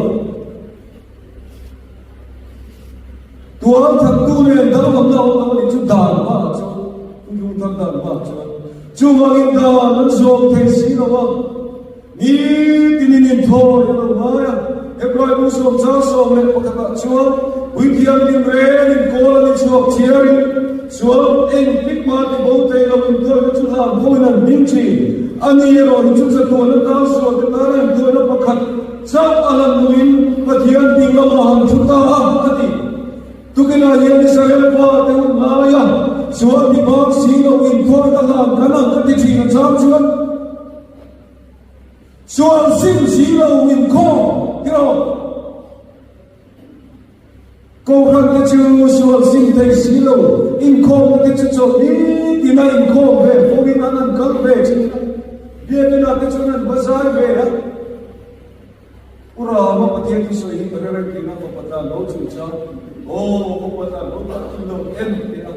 Tual thattu nen danglamna a awm lo a ni chu dan hmaah chuan, Thuthlung thar dan hmaah chuan chuvangin dan an zawm thei si lo a. Ni tinin inthawi a lo ngai a, Hebrai bu sawmchang 11 ah chuan Puithiam tinreng inkawl a ni chhuak thiarin sual engtik mah ti bo thei lo intawina chu hlan pawhin an hming thin. A ni erawh hi chu chatuan atan sualte tana intawina pakhat chauh a lan hnuin Pathian ding lamah han thu ta a, a ti. Tukinah hian Israel fate hun laia sual ti bang si lo intawina hlan kan ang ka ti thin a chang chuan, Sual sim si lo inkhawm ti rawh. Kohhran te chu sual sim thei si lo inkhawmna te chu chawlh ni tina inkhawm ve fo in an an kal ve thin a. Biakinn ah te chuan an va zai ve a. U Rama Pathian thusawi hi ka hre reng thin a, fapa tlan lo chungchang aw fapa tlan lo tak chu lo en teh a.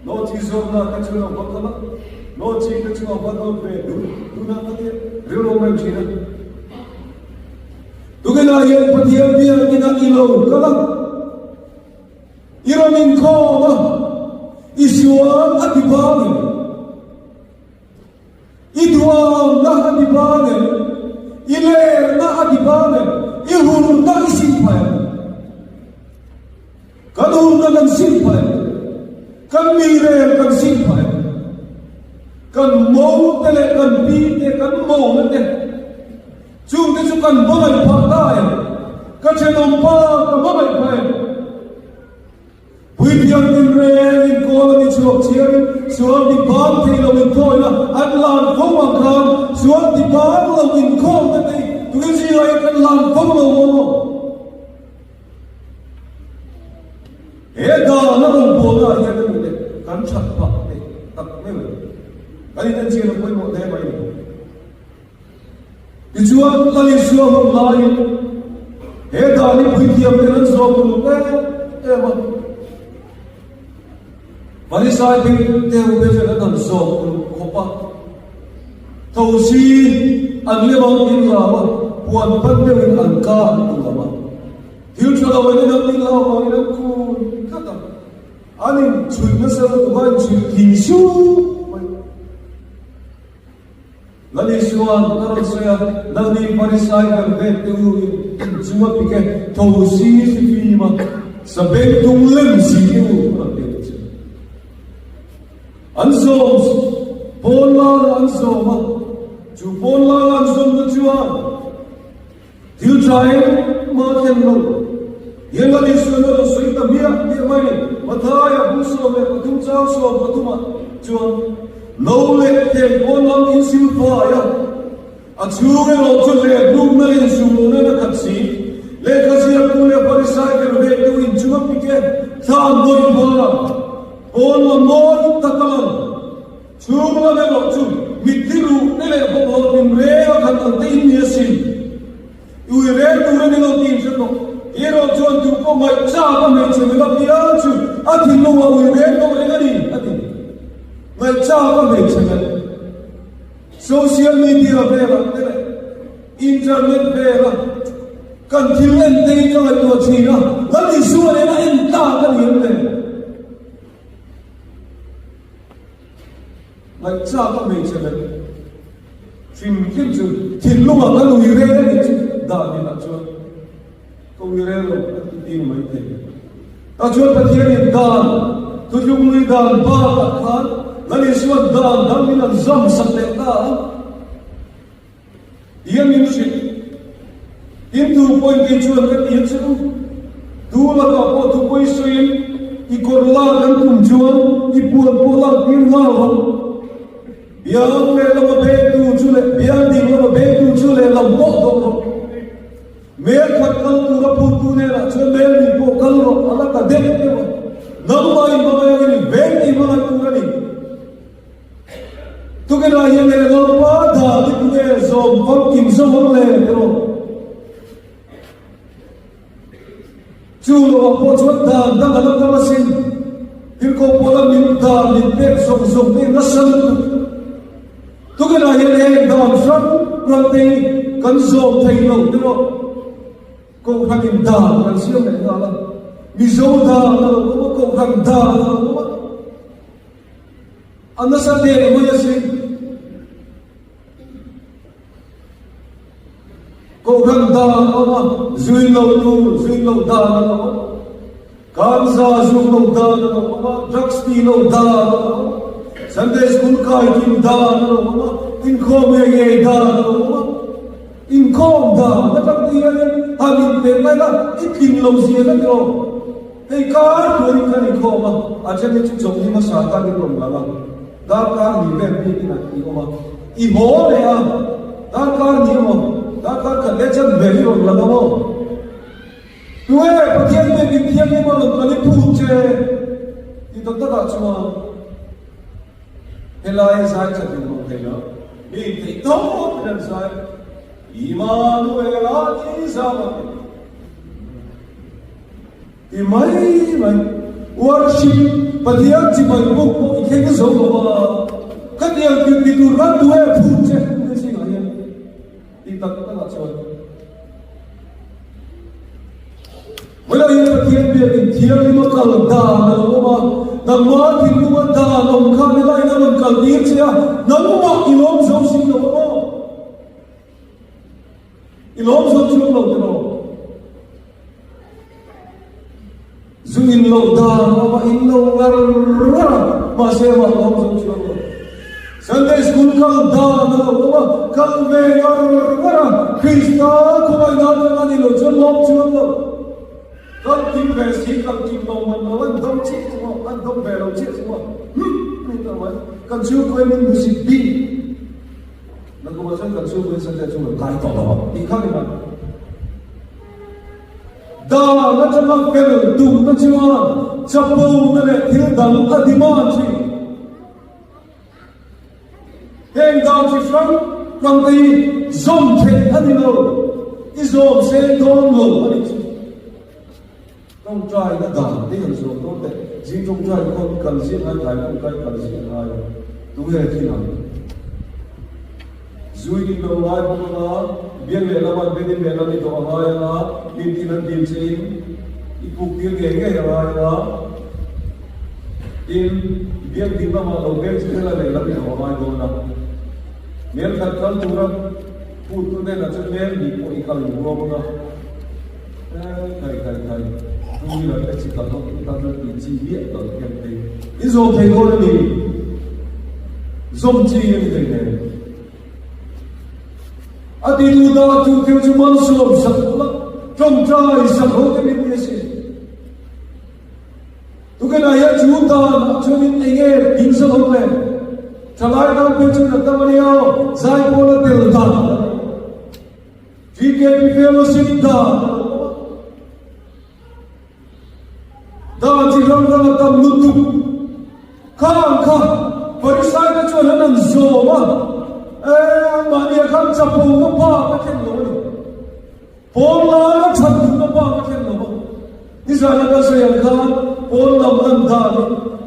Nawhchi zawrhna te chu lo va kal a, nawhchi te chu a va nawt ve dun dun a, ka ti rilru reng thin a. Tukinah hian Pathian biakina i lo kal a, i rawn inkhawm a, i sual a ti bang em? I duamna a ti bang em? I lerna a ti bang em? I hurna i sim phah em? Kan hurna kan sim phah em? Kan mi rel kan sim phah em? Kan mo te leh kan pi te, kan mona te, chungte chu kan hmangaih phah ta em? Ka thenawm pa ka hmangaih phah em? Puithiam tinreng inkawl a ni chhuak chiarin sual ti bang thei lo inthawina an lan fo ang khan sual ti bang lo inkhawmna te hi tui zingah hian kan lan fo lo maw maw? He dan a rawn bawlna ah hian a nih leh kan that phah teh tak meuh e. Kan inenchian a pawimawh hle mai a ni. Tichuan, Lal Isua hun laiin he dan hi puithiam ten an zawm uluk em em a. Pharisai phei te ho te chuan an han zawm uluk khawp a. Thosi an lem ang in hlau a, puan pan deuhin an ka an tuam a. Thil tha lo an inang in hlau vangin an kun tlat a. An inchhuih nasa lutuk a, inchhuih thi sup mai. Lal Isua'n a rawn sawi a, Nangni Pharisai ber vet te u in inchung a pik e, tho si si fim a, sabeng tung lem si te u a rawn ti a nih chu. An zawm pawn langa an zawm a, chu pawn langa an zawmna chuan Thil tha engmah thlen lo. Hian Lal Isua'n a rawn sawi ta hmiah hmiah mai ni. Mathaia bung 13 chang 13 ah chuan no leh thleng pawn lam in sil fai a, a chhung erawh chu leh hnukna leh insum lohna in a khat si. Lehkha ziaktu leh Pharisai ber vektu inchung a pik e, thla an vawi phal a, pawn lam mawi tak a lang. Chhung lam erawh chu mitthi ruh te leh bawlhhlawh tinreng a khat ang te in ni asin. I ui reng tur a ni lo tih in hre tawh. Kei erawh chuan duh pawh ngaih chak a hmeichhe nula pial chu a thinlungah ui reng tawh reng a ni, a ti. Ngaih chak a hmeichhe nula. Social media velah te leh internet vela kan thil en te hi ka ngaihtuah thin a, Lal Isua nena en tlak a ni em le? Ngaihchak a hmeichhe leh hrim hrim chu thinlungah kan ui rel a nih chu dah dinah chuan ka ui rel lo a ti tir mai thei. Tah chuan Pathianin dan, Thuthlunglui dan bakah khan Lal Isua'n dan dangin an zam sak leh ta a. Tiang min hrilh. Tin tu pawhin kei chuan ka ti a che u. Tu lakah pawh thu pawi sawiin i kawr lak an tum chuan i puan pawh lak tir nghal rawh. Biang lehlam a bengtu chu leh biang dinglam a bengtu chu lehlam pawh dawh rawh. Mel khat kal tura phuttu hnenah chuan mel min pawh kal rawh a la ta deuh deuh a. Nangmah in hmangaih angin i veng tih hmangaih tur a ni. Tukinah hian leh Lalpa dan i tunge zawm famkim zo ang le tiraw? Chu lovah pawh chuan dan dang a la tam asin. Tirhkoh pawla min dan min pek zawng zawng te nasa lutuk. Tukinah hian heng dan hrang hrang te hi kan zawm thei lo tiraw? Kohhranin dan kan siam leh nghal a, Mizo dan a lo awm a, Kohhran dan a lo awm a. A nasa teh mai asin. Kohhran dan a awm a, zuin lo tur, zuin lo dan a lo awm. Kanza zuk lo dan a lo awm a, drugs ti lo dan a lo awm. Sunday school kai kim dan a lo awm a, inkhawm ngei ngei dan a lo awm a. Inkhawm dan atang te hianin han inpek mai la, i tling lo zia ka ti lo. Hei kar tuarin kan inkhawm a, a then hi chu chawlhni hmasa tan in rawn lang a, darkar ni vel bik in an ti awm a, i haw leh a, darkar ni emaw, darkar khat leh chan vel i rawn lang a maw? Tunge Pathian biak in thianghlim a rawn kal i phut che? Ti tak takah chuan helai zai that in rawn thei lo, mi theih tawp in an zai, Immanuela ti zam a ti. Ti mai mai. Worship Pathian chibai buk pawh i thleng zo lo a, khatiang thil ti tur khan tu e phut che tute zingah hian ti tak takah chuan Vawilah hian Pathian biakin thianghlim a kal dan a lo awm a, nangmah thinlung a dan awm khan helaiin a rawn kal tir che a, nangmah i lawm zo si lo a maw? I lawm zo chuang lo tiraw? Zu in lo dan a va in lo ngar ngar a, mahse amah lawm zo chuang lo. Sunday school kal dan a lo awm a, kal ve ngar ngar a, Krista khawngaihna atanga ni lo chuan lawm chuang lo. Kal kim ve si, kal kim lo man lo, an dam chiah chu maw, an dam ve lo chiah chu maw, hum ni ta mai. Kan chhungkaw in min hmusit bik. Nakuma chuan kan chhungkaw in Sunday chu kan kai tawh lo ang tih kha ni mai. Dan atanga fel tumna chuan chapona leh thil dang a demand thin. Heng dan chi hrang hrang te hi zawm theih a ni lo, i zawm seng dawn lo a nih chu. Tawngtaina dan te han zawm dawn teh, zing tawngtai khawn kal ziah ngai, tlai tawngtai kal ziah ngai a, tunge thin ang? Zui in lo ngai bawk anga, biak leh lama benin leh lam i dawh a ngai anga, min tin an dil che in i puk tir ngei ngei a ngai anga, tin biak ding lamah lo beng che thela leh lam i dawh a ngai dawn a. Hmel khat kal tura phut tu hnenah chuan hmel hnih pawh i kal in ruam anga, Khai khai khai, two wheeler te chi kal ho tan chuan tih chi miah lo hian phei i zawm thei dawn a ni, zawm chi a ni thei hle. A ti duh dah chu thil chu malsawm sak la, tawngtai sak ho te min ti a sin. Tukinah hian chu dan ah chuanin eng nge ding zawk ang le? Thalai tan phei chuan a tam a nia aw, zaipawl a tel dan a ni. VKP Fellowship dan a lo awm a, dan chi hrang hrang a tam lutuk. Khang kha Pharisai te chuan an han zawm a, e, anmahniah khan chapo na pa ka thlen lo a ni. Pawn lana that duhna pa ka thlen lo a. Nizan a kan sawi ang khan pawn lam lan dan hi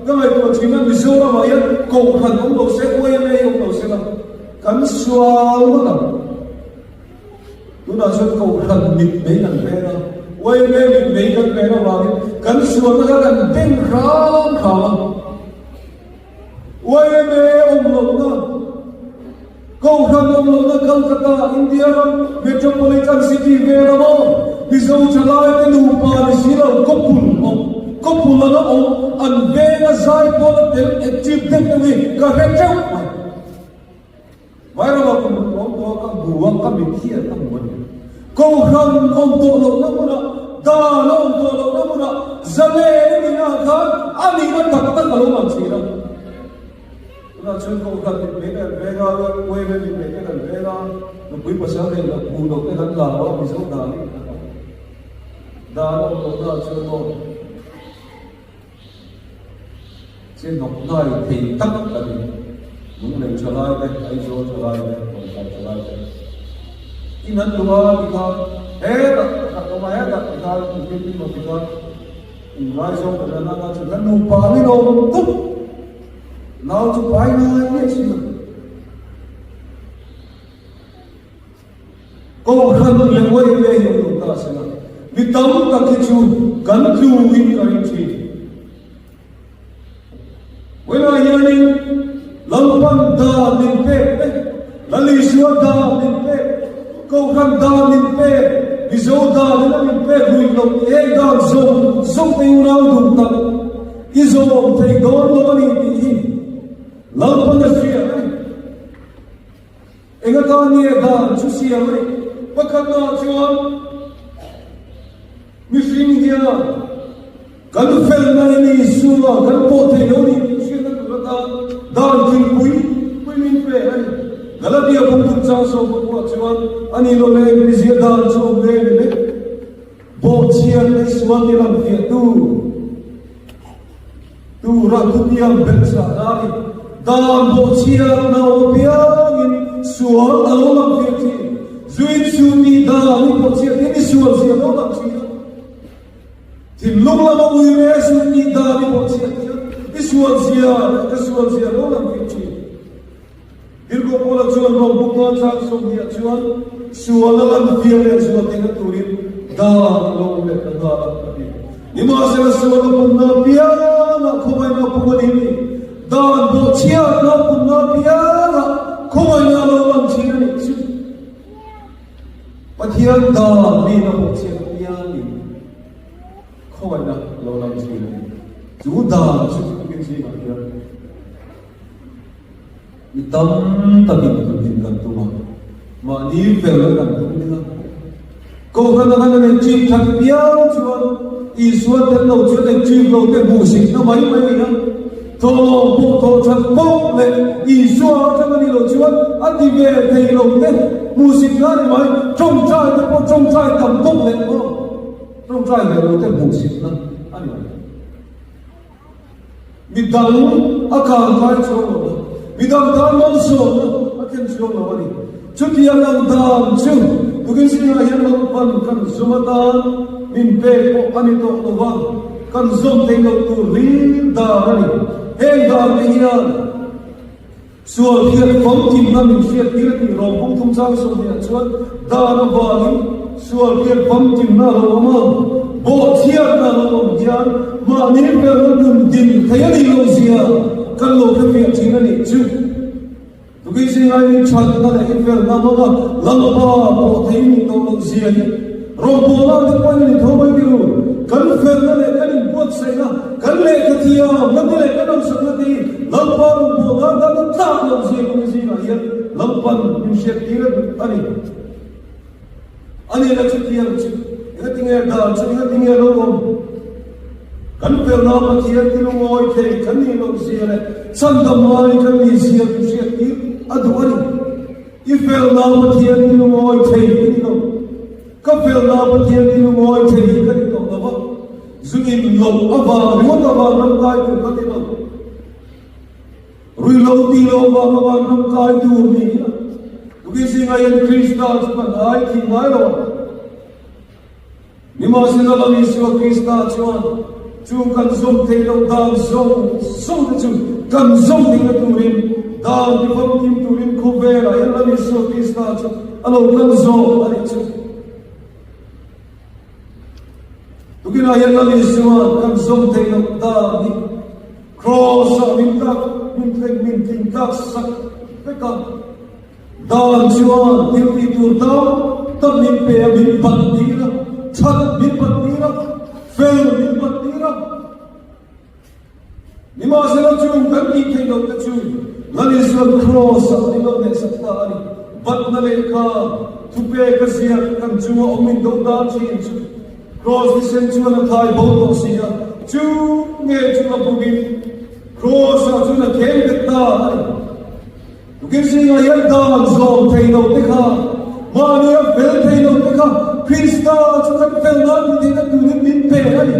ka ngaihtuah thin a, Mizoramah hian Kohhran awm lo se, YMA awm lo se la, kan sual ngawt ang. Tunah chuan Kohhran mit mei kan veng a, YMA mit mei kan veng avangin kan sualna kha kan beng hram hram a. YMA awm lohna, Kohhran awm lohna Calcutta, India ram metropolitan city vel a maw? Mizo thalaite nupa ni si lo kawpul awm, kawpul anga awm, an venga zai pawl a tel active deuh deuh hi ka hre teuh mai. Vairamah kum awm tawh a. pawh ka hmu a, ka mit hian ka hmu a ni. Kohhran awm tawh lohna hmunah, dan a awm tawh lohna hmunah zalen a nihna khan a nihna tak tak a lo lang thin a. Tunah chuan kohhran mitmei te kan veng a, uaime mitmei te kan veng a, nupui pasal nei loh hmuh loh te kan hlau a, Mizo dan hi kan hlau. Dan a awm lohna ah chuan maw Che hnawk hnai thei tak a ni. Lunglei tha lai te, Aizawl tha lai te, Lawngtlai tha lai te. In an duh a tikhan hetah pakhat awm a, hetah tikhan inthil tin awm tikhan inngaizawng kan la nang a, chu kan nupa angin awm tup. Nau chu pai ngai nge si lo. Kohhran leh uaime hi awm lo ta se la, mi tam tak hi chu kan tlu in ka ring thin. Vawiinah hianin Lalpan dan min pek te, Lal Isua dan min pek, Kohhran dan min pek, Mizo dan in a min pek ruih loh tih heng dan zawng zawng te unau duh tak i zawm thei dawn lo a ni tih hi Lalpan a hria a ni. Eng atan nge dan chu siam a ni? Pakhatnaah chuan mihring hian kan felna in Isua kan pawh thei lo ni tih hriatna tur atan dan thilpui pui min pe a ni. Galatia bung chungchang sawmpakuah chuan a ni lo leh engtizia dan chu awm ve ni le? Bawhchhiat Isua ti lang fiahtu. Tura thutiam belhchah na a ni. Dan bawhchhiat na awm apiangin sual a lo lang fiah thin. Zuin su tih dan i bawhchhiat hian i sual zia a lo lang thin a. Thinlung lama ui ve su tih dan i bawhchhiat hian i sual zia leh ka sual zia a lo lang fiah thin. Tirhkoh Paula chuan Rom bukna chang 20 ah chuan sual a lan fiah leh zual theihna turin dan a lo awm leh ta nghal a, a ti. Nimahsela sual a punna apiangah khawngaihna a pung a ni ni. Dan bawhchhiatna a punna apiangah khawngaihna a lo lan thin a nih chu. Pathian dan miin a bawhchhiat apiangin khawngaihna a lo lang thin a ni. Chu dan chu tukin zingah hian Mi tam takin tun kan tum a, mahni fel kan tum ding a. Kohhran anga kan enchip that piang chuan Isua tel lo chuan enchip lo te hmuhsikna mai mai a ni a. Thawhlawm pawh thawh that pawh leh Isua atang a nih loh chuan a ti ve thei lo te hmuhsikna a ni mai. Tawngtai te pawh tawngtai tam tawk leh maw tawngtai ve lo te hmuhsikna a ni mai. Mi dang a kangkai chuang lo a, mi dang tan malsawmna a thlen chuang lo a ni. Chutiang ang dan chu tukin zingah hian Lalpan kan zawm atan min pek pawh a ni tawh lo va, kan zawm thei loh tur hlir dan a ni. Heng dan te hian Sual hian famkimna min hriattir a tih rawng kawng thum chang 20 ah chuan dan avangin sual hian famkimna a lo awm a, bawhchhiatna a lo awm hian mahni felna nun din thei a nih loh zia kan lo hrefiah thin a nih chu. Tukin zingai min thatna leh i felna hmanga Lalpa pawh thei nih tawh loh zia hi Rawngbawlna te pawhin a ni tho mai tir u. Kan felna leh kan inbuatsaihna, kan lehkha thiamna te leh kan hausakna te hi Lalpa rawngbawlna atan a tlak loh zia kum zingah hian Lalpan min hriattir a duh a ni. A ni la chutiang chu engatinge dan chu engatinge lo awm? Kan felna Pathian ti lungawi thei kan nih loh zia leh chhandam ngai kan nih zia min hriattir a duh a ni. I felna Pathian i lungawi thei i ni lo. Ka felna Pathian i lungawi thei hi ka ni tawh lo va, zu in loh avang ringawt avang ram kai tur ka ni lo. Ruihlo tih loh avang avang ram kai tur ni a. Tukin zingah hian Krista chu kan ai thih ngai lo ang. Nimahsela Lal Isua Krista chuan chu kan zawm theih loh dan zawng zawng te chu kan zawm theihna turin dan ti famkim turin khawvelah hian Lal Isua Krista chu a lo kal zawk a nih chu. Tukinah hian Lal Isua'n kan zawm theih loh dan hi Kraws-ah min tlak min thleng min tling tlak sak vek a. Dan chuan thil tih tur tam tak min pe a, min bat tir a, that min bat tir a, fel min bat tir a. Nimahsela chung kan tih theih loh te chu Lal Isua'n Kraws-ah min lo hnehsak ta a ni. Batna lehkha thupek a ziak kan chunga awm in do dan thin chu Kraws thisen chuan a thai bo tawh si a, chu nge chu a bungin Kraws-ah chuan a kheng bet ta a ni. Tukin zingah hian dan zawm thei lo te kha, mahni a fel thei lo te kha Krista chu kan fel nan tih theihna turin min pe a ni.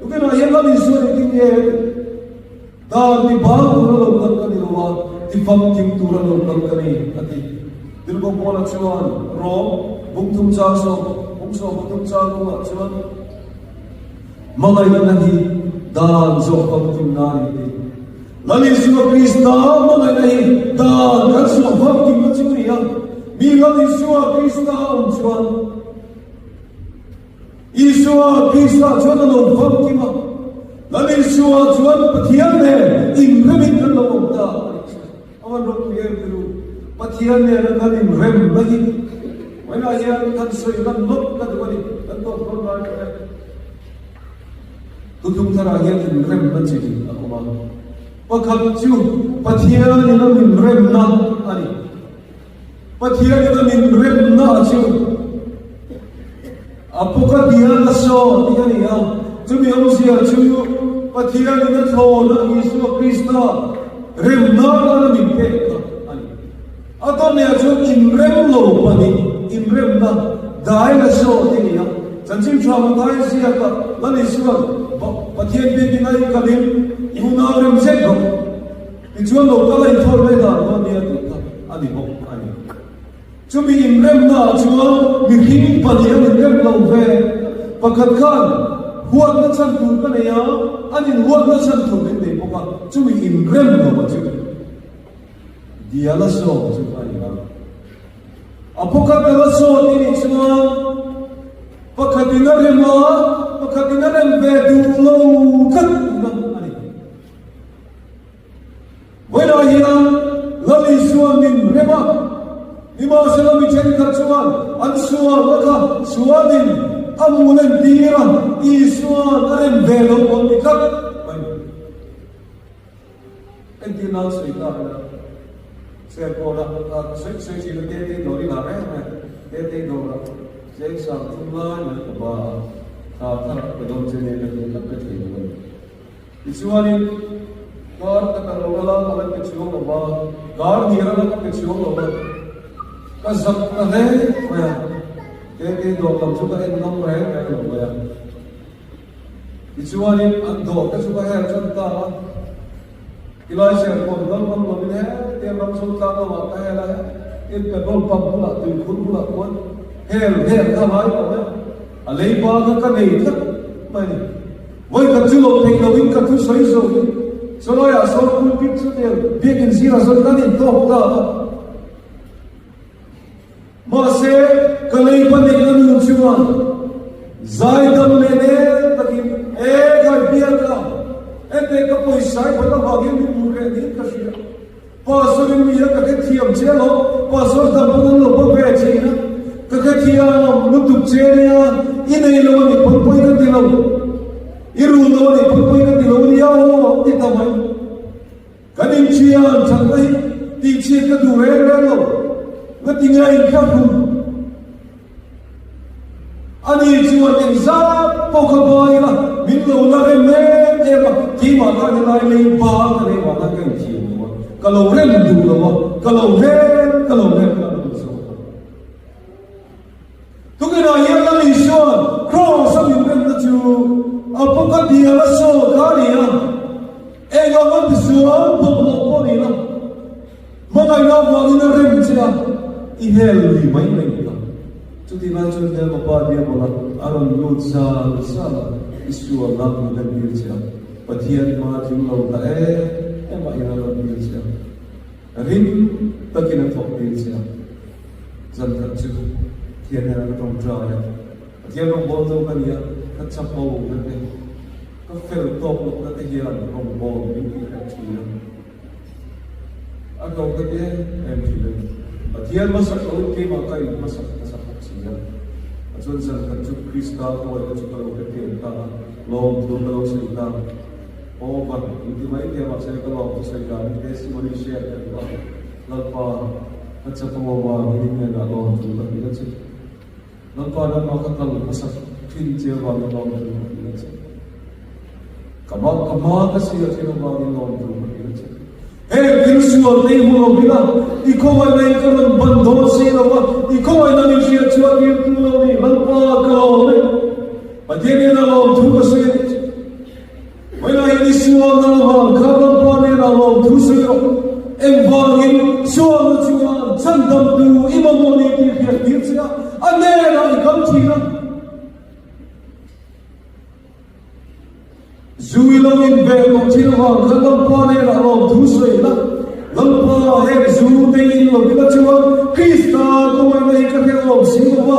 Tukinah hian Lal Isua engtin nge a tih? Dan ti bang tura lo kal ka ni lo a, ti famkim tura lo kal ka ni, a ti. Tirhkoh Paula chuan Rom bungthum chang sawm, bung 13 chang kawngah chuan, Hmangaihna hi dan zawh famkimna a ni, a ti. Lal Isua Krista hmangaihna hi dan kan zawh famkimna chu a ni a, mi Lal Isua Krista a awm chuan, Isua Krista chuan a lo famkim a, Lal Isua chuan Pathian nen inremin kan lo awm ta a nih chu. A van ropui em ti ru, Pathian nena kan inrem na hi vawiinah hian kan sawi hman lawk ka duh a ni, kan tawp dawn lai pawh e. Thuthlung tharah hian inremna chi a awm a, pakhat chu Pathianin a min remna a ni. Pathianin a min remna chu a pawka dial a saw tih a ni a, chumi awmzia chu Pathianin a thlawna Isua Krista remna tan a min pek kha a ni. A tawneh chuan inrem lo pahnih inremna dail a saw tih a ni a, chanchin tha Mathai ziaka Lal Isua'n Pathian biakin a inkalin unau rem zet rawh. Tichuan lo kal a inthawi mai dan dawn nia tih kha a ni bawk a ni. Chumi inremnaah chuan mihring pahnih an inrem lo ve. Pakhat khan huatna chhan tur ka nei a, an inhuatna chhan tur min nei bawk a, chumi inrem lo a chu dial a sawm chu a ni a. A pakhat dang a sawt i nih chuan pakhatin a rem a, pakhatin a rem ve duh lo tlat tihna a ni. Vawiinah hian Lal Isua min rem a, nimahsela mi thenkhat chuan an sualna kha sualin a mul entir a, Isua'n a rem ve lo awm ni tlat mai. Entir nan sawi ta ila, Serkawn-a sawi sawi thin a Tetei dawr i la reng reng, Tetei dawrah cheng sang thum lai mai ka ba a, thla thar pe dawn che nia ka tih tlat ka thei lo a ni. Tichuanin, kar ka ta lo ala a la pe chhuang lo va, kar hnih ala ka pe chhuang lo va, ka zak ta hle mai a, Tete dawr lam chu ka en ngam reng reng lo mai a. Tichuanin, an dawr te chu ka her tan ta a, tilai serkawn kal ngam lovin hetia ram chho tlang lamah ka hel a, hetin petrol pump bulah tuikhur bulah khuan hel vel kha ngai tawh e, a leiba kha ka nei tlat mai a ni. Vawi khat chu lo theih loin ka thu sawi zawk in chawlaiah sawn pulpit chu tel biakin zirah sawn kan intawk ta a. Mahse, ka leipa neihna nu chuan zaidam leh nel takin e kai biak a, ente ka pawisa i phat avangin min hmuh hreh niin ka hria. Pastor in mi a ka hrethiam che lo, Pastor dang pawn an lo ba ve thin a, ka hrethiam lutuk che nia, i nei lo a nih pawn pawi ka ti lo, i rul lo a nih pawn pawi ka ti lo nia aw an ti ta mai. Kan inthian thatna hi tihchhiat ka duh reng reng lo, ngatinge a inthlahrun? Ani chuan engzat pawh kha ba ila min lo la rem em em a, keimah khan helai lei ba ka nei vang khan ka inthiam lo a, ka lo rem duh lo a, ka lo rem ka lo rem kha ka duh zawk a. Tukinah hian Lal Isua'n Kraws a min remna chu a pawka bial a saw kha a ni a, eng anga tisual bawlhhlawh pawh ni la, Hmangaihna avangin a rem che a, i hel lui mai mai ni ta. Chutih lai chuan hmelma pa Diabola a rawn lut zal zal a, i sualna min lan tir che a, Pathian hma tling lo ta em em a in a rawn tir che a, rim takin a thawk tir che a. Zan khat chu Pathian hian a ka tawngtai a, Pathian rawngbawltu ka ni a, ka chapo vek e, ka fel tawk lohna te hian rawngbâwl min tih hreh thin a. A ko ka ti em em thin a ni. Pathian hmasak loin keimah ka in hmasak hmasa bawk si a. A chuan zan khat chu Krista hruaina chu ka lo hrethiam ta a, lawmthu ka lo sawi ta. Aw van, in ti mai thei a, mahse ka lawmthu sawi dan hi testimony share ka duh a, Lalpa. Ka chapo avangin i hnenah lawmthu ka hrilh a che. Lalpa nangmah ka kal hmasak thin che avangin lawmthu ka hrilh a che. Ka mah ka hma ka sia thin avangin lawmthu ka hrilh a che. Heng thil sual te i hmu lo hrilh a, i khawngaihna in ka rawn ban dawn si lo a, i khawngaihna min hriat chuan tirtu lo ni, Lalpa ka lawm e. Pathian hian a lawmthu ka sawi a ni che. Vawilahin i sualna avang kha Lalpa hnenah lawmthu sawi rawh. Engvangin sualna chuan chhandamtu i mamawh ni tih hriat tir che a, a hnenah i kal thin a. Zu i lo inbeh tawh thin avang kha Lalpa hnenah lawmthu sawi la. Lalpa, heng zu te in lo ila chuan Krista kawngaihna hi ka hre awm si lo va.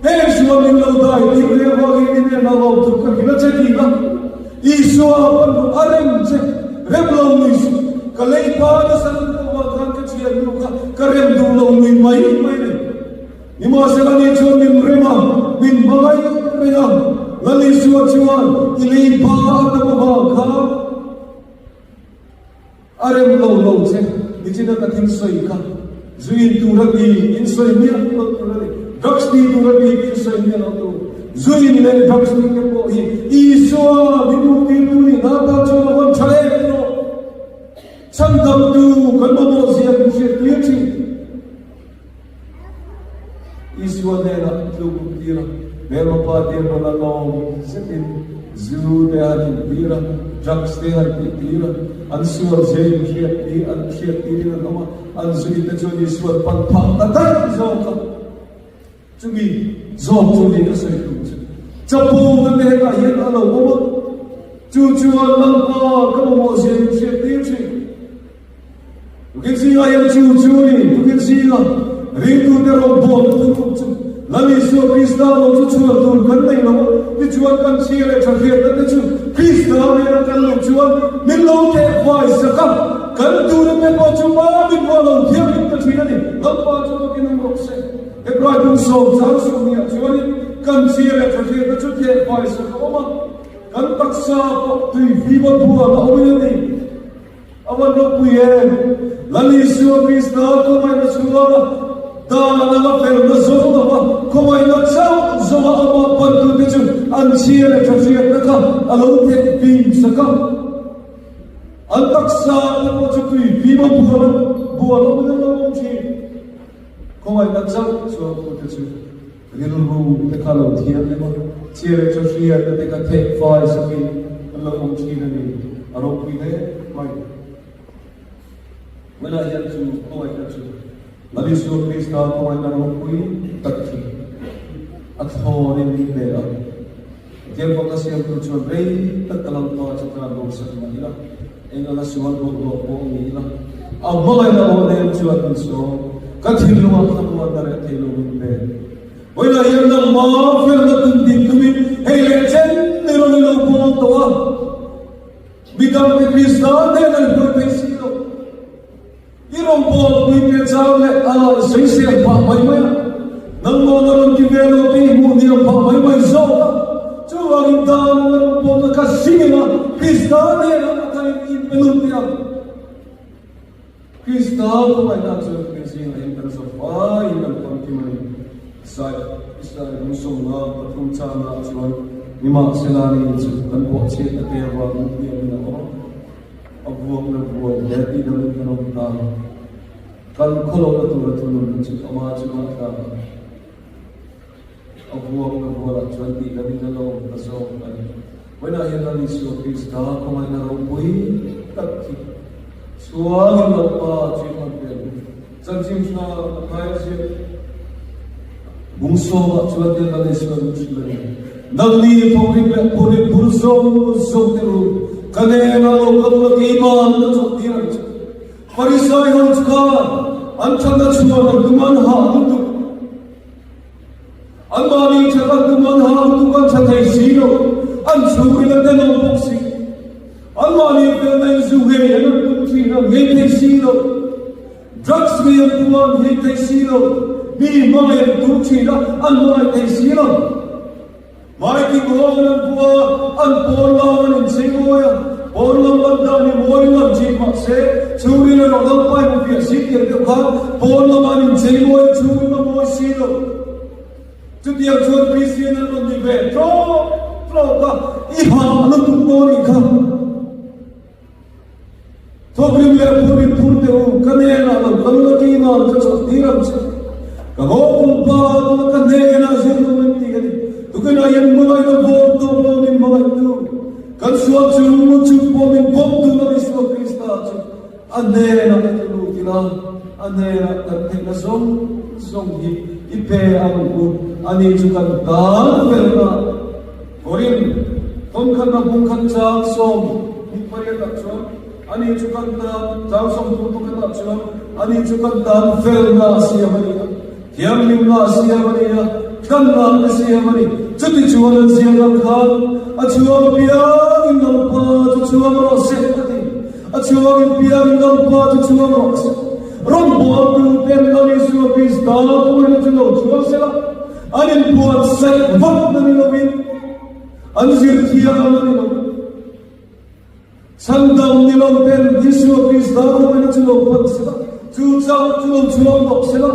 Heng sual min lo dai tir leh avangin i hnenah lawmthu ka hrilh a che tih la. Isua pawn a rem che, rem lo nui suh. Ka lei pa nasa lutuk avang khan ka thiannu kha ka rem duh lo nui mai mai a ni. Nimahsela ni chuan min rem a, min hmangaih reng a. Lal Isua chuan i lei pa a tam avang khan, A rem lo lo che, nichina ka thil sawi kha zu in tur a ti, in sawi miah lo tur a ni. Drugs ti tur a ti, in sawi miah lo tur. Zu in leh drugs ti te pawh hi Isua min hmuh tir tu nih hna tan chuan a vawn tha em tawh. Chhandamtu kan mamawh zia min hriat tir thin. Isua hnenah tluk in tir a, hmelma pa diabola lawm zetin zu te han in tir a, drugs te han tih tir a, an sual zia in hriat tir, an hriat tirin an awm a, an zu in te chuan Isua'n pan phah ta daih zawk a. Chumi zawk chu ni ka sawi tum chu. Chapo na te hetah hian a lo awm a, chu chuan Lalpa ka mamawh zia in hriat tir thin. Tukin zingah hian chu chu a ni, tukin zinga ringtute rawngbawlna thuruk chu Lal Isua Krista lo chu chhuan tur kan nei lo a, tichuan kan chhia leh tha hriatna te chu Krista nena kan loh chuan min lo theh fai sak a, kan tuna te pawh chu mamin pawh a lo thianghlim ta thin a ni. Lalpa chu takin awm rawh se. Hebrai bung sawm chang sawmhnih ah chuanin kan chhia leh tha hriatna chu theh fai sak a awm a, kan taksa pawh tui fima buan a awmin a ni. A van ropui em! Lal Isua Krista khawngaihna chhunga dan anga felna zawng lova khawngaihna chauh zawnga amah pantute chu an chhia leh tha hriatna kha a lo theh fim sak a. An taksa te pawh chu tui fim a bual a, bual awmin an lo awm thin. Khawngaihna chauh chuan tute chu rilru te kha lo thiam em a, chhia leh tha hriatna te kha theh fai sakin an lo awm thin a ni. A ropui hle mai. Vawilah hian chu khawngaihna chu Lal Isua Krista khawngaihna ropui tak chu a thlawnin min pe a. Pathian faka siamtu chuan rei tak ka Lalpa chu tan bosak mah ila, eng anga sual bawlhhlawh pawh ni ila, a hmangaihna aw nem chuan min sawm, ka thinlungah thlamuanna reh thei lo min pe. Vawilah hian nangmah felna tum din tumin hei leh chen ni rawn i lo pawl tawh a, midangte Krista nen an hruai thei si lo. I rawngbawlpui te chang leh a sawisel phah mai mai a, nangmahna rawn ti ve lo te i hmuh hniam phah mai mai zawk a, chuvangin dan anga rawngbawlna kha hringin a, Krista hnenah a tharin i inpe lut teh ang. Krista khawngaihna chuan kan zingah hian kan za faiin kan famkim a ni. Israel lungsawmna pathum changah chuan nimahsela ni chu kan bawhchhiatna te avangin hniamin a awm a. A vuakna vuan hle tih dangin kan awm ta. Kan khawlohna tura thununna chu ama chungah a tla a. A vuakna vualah chuan tih dangin a lo awm ta zawk a ni. Vawiinah hian Lal Isua Krista khawngaihna ropui tak hi chhuangin Lalpa chu i hman ve ang. Chanchin tha Mathaia ziak bung sawmah chuan hian Lal Isua min hrilh a ni. Nangni thawkrim leh phurin phur zawng zawng te u, ka nena lo kal ula keiman ka chawlh tir ang che. Farisai ho chu khan an thatna chhuan an tum an hah lutuk. Anmahni that an tum an hah lutuk an tha thei si lo, an chhungin a tenawm bawk si. Anmahni felna in zu ngei an an tum thin an ngei thei si lo. Drugs ngei an tum a an ngei thei si lo. Mi hmangaih an tum thin a an hmangaih thei si lo. Hmai ti kawng an an pua, an pawn lang an inchei mawi a. Pawn lam lan dan hi mawi lam thin mah se, chhungril erawh Lalpa i hmu fiah si tih ang deuh khan pawn lama an inchei mawi a, chhungril a mawi si lo. Chutiang chuan Kristian an rawn ni ve tlawk tlawk a, i hah lutuk dawn nih kha. Thawkrim leh phurrit phur teh u, ka hnenah lo kal la keima'n ka chawlh tir ang che. Ka ngawpul pa tuna ka hnenah zir lo em tih a ni. Tukinah hian hmangaihna bawm tawp lo min hmangaihtu, kan sual chu mu chung pawh min bawm tuna Isua Krista chu a hnenah i tlu lut ila, a hnenah kan theihna zawng zawng hi i pe ang u, ani chu kan tan felna. Korin thawnkhatna bungkhat chang 28 ah chuan ani chu kan tan chang 31 ah chuan ani chu kan tan felna a siam a ni a, thianghlimna a siam a ni a, tlanna a siam a ni. Chuti chuan an ziak ang khan a chhuang piangin Lalpa chu chhuang rawh se a ti. A chhuangin piangin Lalpa chu chhuang rawh se. Rawngbawltu ten Lal Isua Krista kawngin a chu lo chhuang sela. An inbuatsaih vak na ni loin an zir thiam a ni lo. Chhandam ni lo ten Isua Krista kawngin a chu lo pan sela, chu chauh chu lo chhuak tawh sela.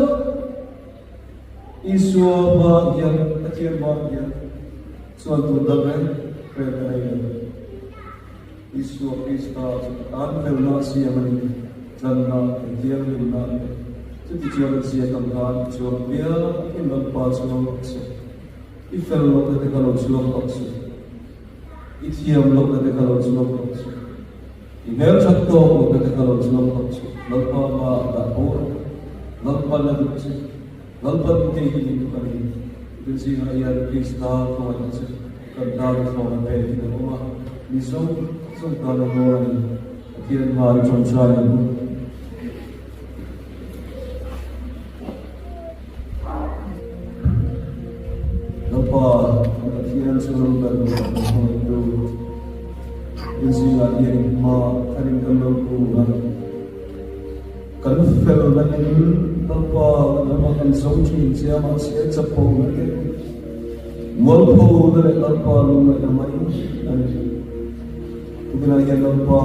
Isua hmaah hian, Pathian hmaah hian chuan tun dang reng reng a nei lo. Isua Krista chu ka tan felna a siam a ni, tlanna leh thianghlimna a ni. Chuti chuan a ziak ang khan i chuang piang in Lalpa chuang rawh se. I fel lohna te kha lo chhuak tawh suh. I thiam lohna te kha lo chhuak tawh suh. I hmelthat tawk lohna te kha lo chhuak tawh suh. Lalpa hmaah dah bo rawh. Lalpan a duh che. Lalpan kei hi min duh a ni. Kan zingah hian Krista khawngaihna chu kan tan thlawm a pek in a awm a, mi zawng zawng tan a nawl a ni. Pathian hma i ṭawngṭai ang u. Lalpa, kan Pathian chu ram ber ber kan khawngaihtu. In zingah hian in hma tharin kan lo kun a. Kan felna in Lalpa lamah kan zo thin che a, mahse chapona te, mualphona leh Lalpa lungngaihna mai a ni. Tukinah hian Lalpa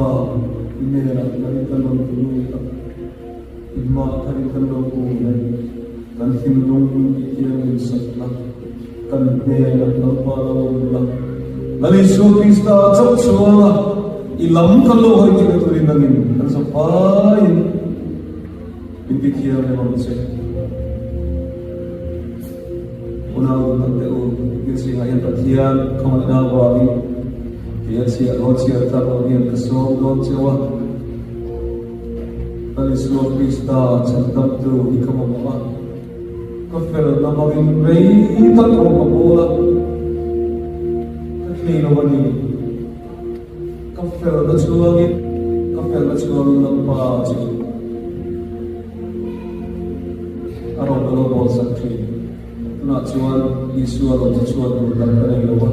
i hnenah kan in kan rawn lut a, i hmaah khan in kan lo kun a ni. Kan thinlung i thianghlim sak la, kan hnenah Lalpa lo awm la, Lal Isua Krista chauh chuanga i lam kan lo hawi tihna turin nangin kan zafaiin min ti thianghlim ang che. Unau duh tak teh u, thil zingah hian Pathian khawngaihna avangin kei a chhiah dawn chhiar tlak lo hian ka sawm dawn cheu a. Lal Isua Krista chhandamtu hi ka mamawh a. Ka felna hmangin rei tak rawh ka bawl a, ka thei lo a ni. Ka felna chhuangin, ka felna chhuangin Lalpa chu a rawn ka lo bawl sak thin. Tunah chuan Isua rawn chu chhuat tur dang ka nei lo a,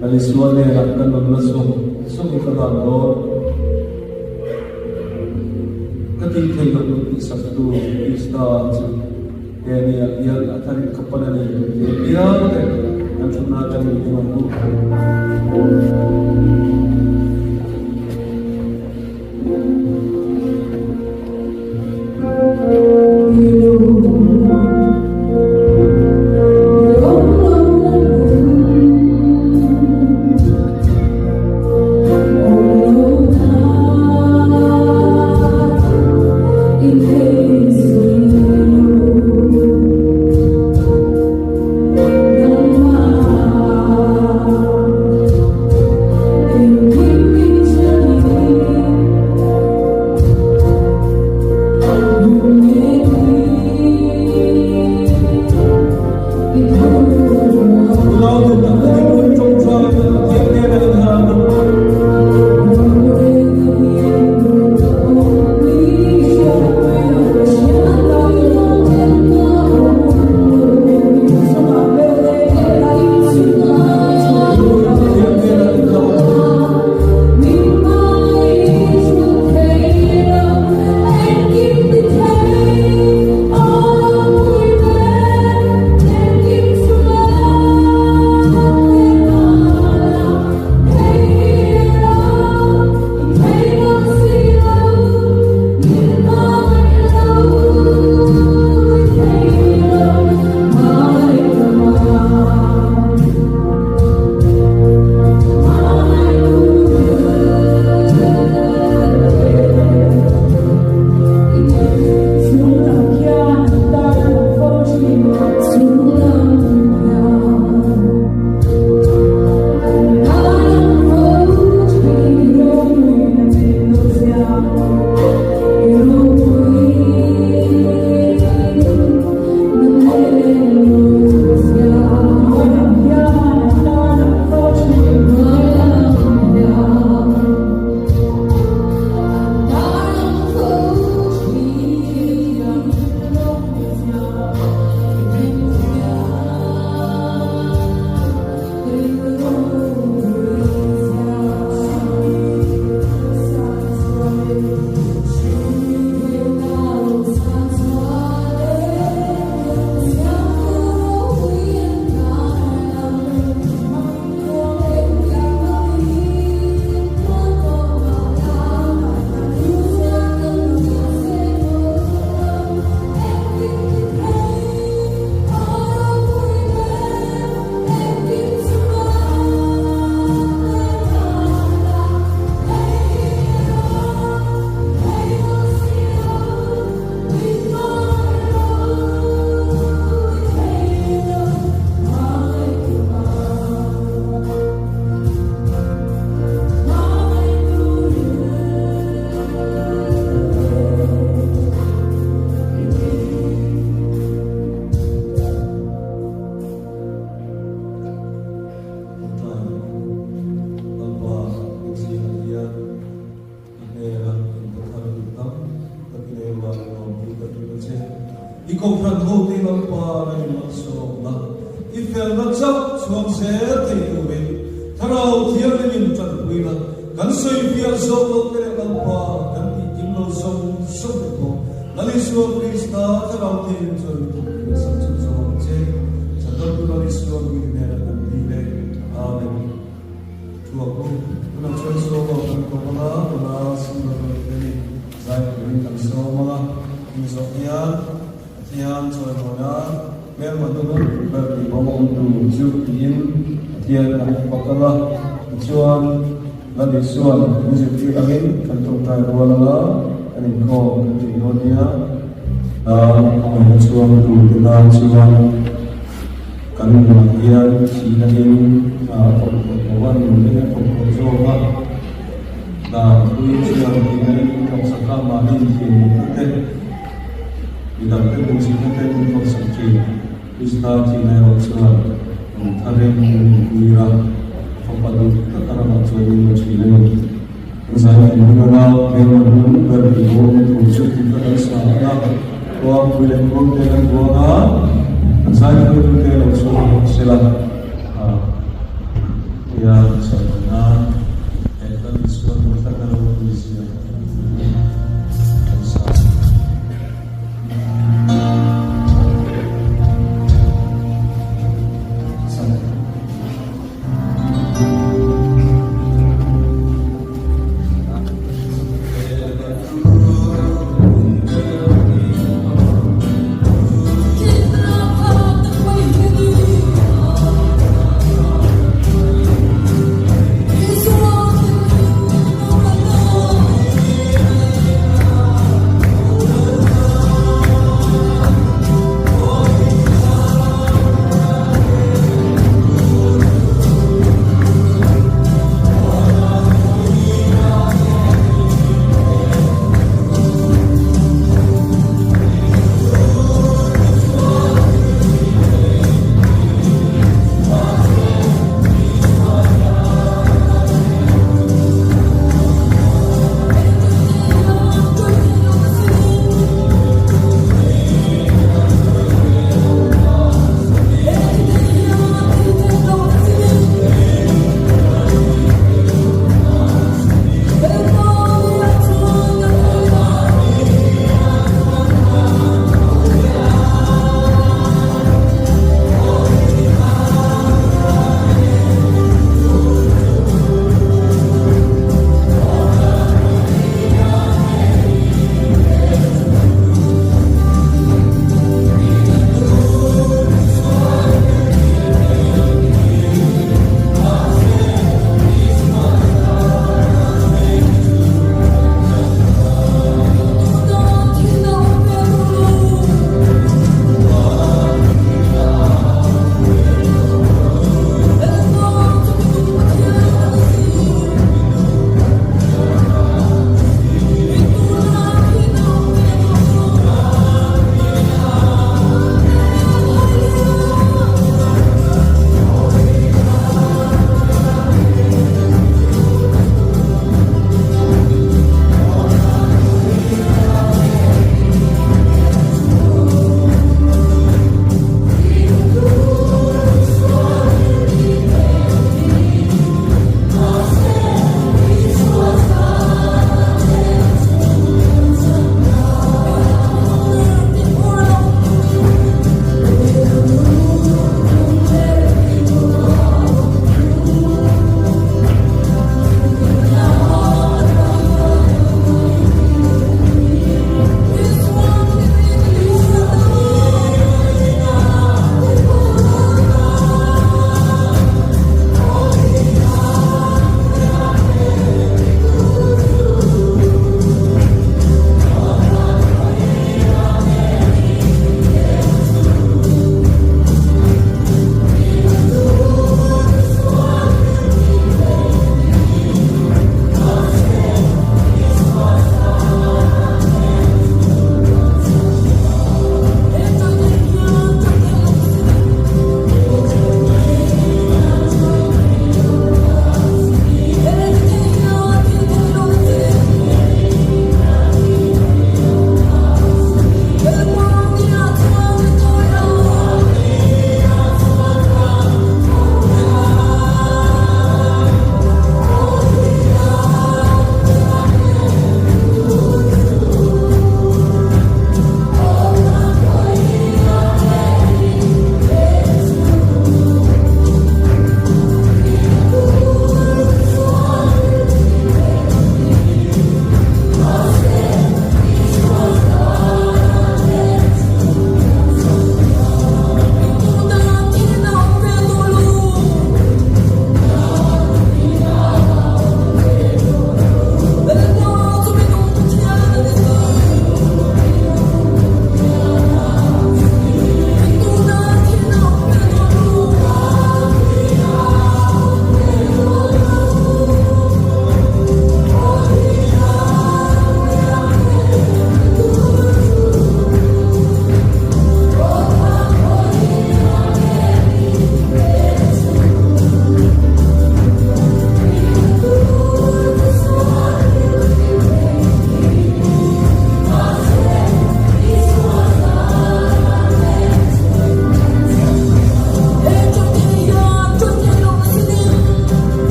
Lal Isua hnenah ka nunna zawng zawng hi ka hlan dawn. Ka tih theih loh min tihsaktu Krista chu he niah hian a tharin ka pan a ni tih apiang te kan thutna atangin i rawn lut. Ṭawngṭai Lalpa i zingah hian i hnena inpathar duh tam takin ei rualin lawmpui ka tum a che. I kohhran hote Lalpa na i malsawmna, i felna chauh chhuak zel thei turin Thlarau Thianghlimin ṭanpuina kan sawifiah zawk loh te leh Lalpa kan tihkim lo zawng zawng te pawh Lal Isua Krista Thlarau Thianghlim chuan mi thawkpui a sak chun zawk ang che. Chhandamtu Lal Isua hming hnenah kan dil e. Amen. Thuak u, tunah chuan solo kan kawm anga, tuna single rawn te ni zai turin kan sawm anga, hemi zawh hian Pathian chawimawi a, hmelma hnunung ber tih bawm awm tur chu tiin Pathian kan fak anga, tichuan Lal Isua'n min zirtir angin kan tawngtai rual anga, kan inkhawm kan tih dawn nia. Hmangaihna chhuang tur te tan chuan kan nunah hian thihna in a thawk tawh lo a, nunna in a thawk tawh zawk a. Dan thui chuan thihna in min thawk sak a, mahni inthiamlohna te, midangte hmuhchihna te min thawk sak thin. Krista thihna erawh chuan min tharin min intir a, fapa duh taka ramah chuan min la thin a ni. Kan zai kan hun anga hmelma hnung ber tih bawm thu chu tih kha kan sa ang a, khuangpui leh khuangte kan buang a, kan zai hruaitute lo chhuak bawk se la, tia sawi nan he kan Isuan hmuhthlatna ropui zia.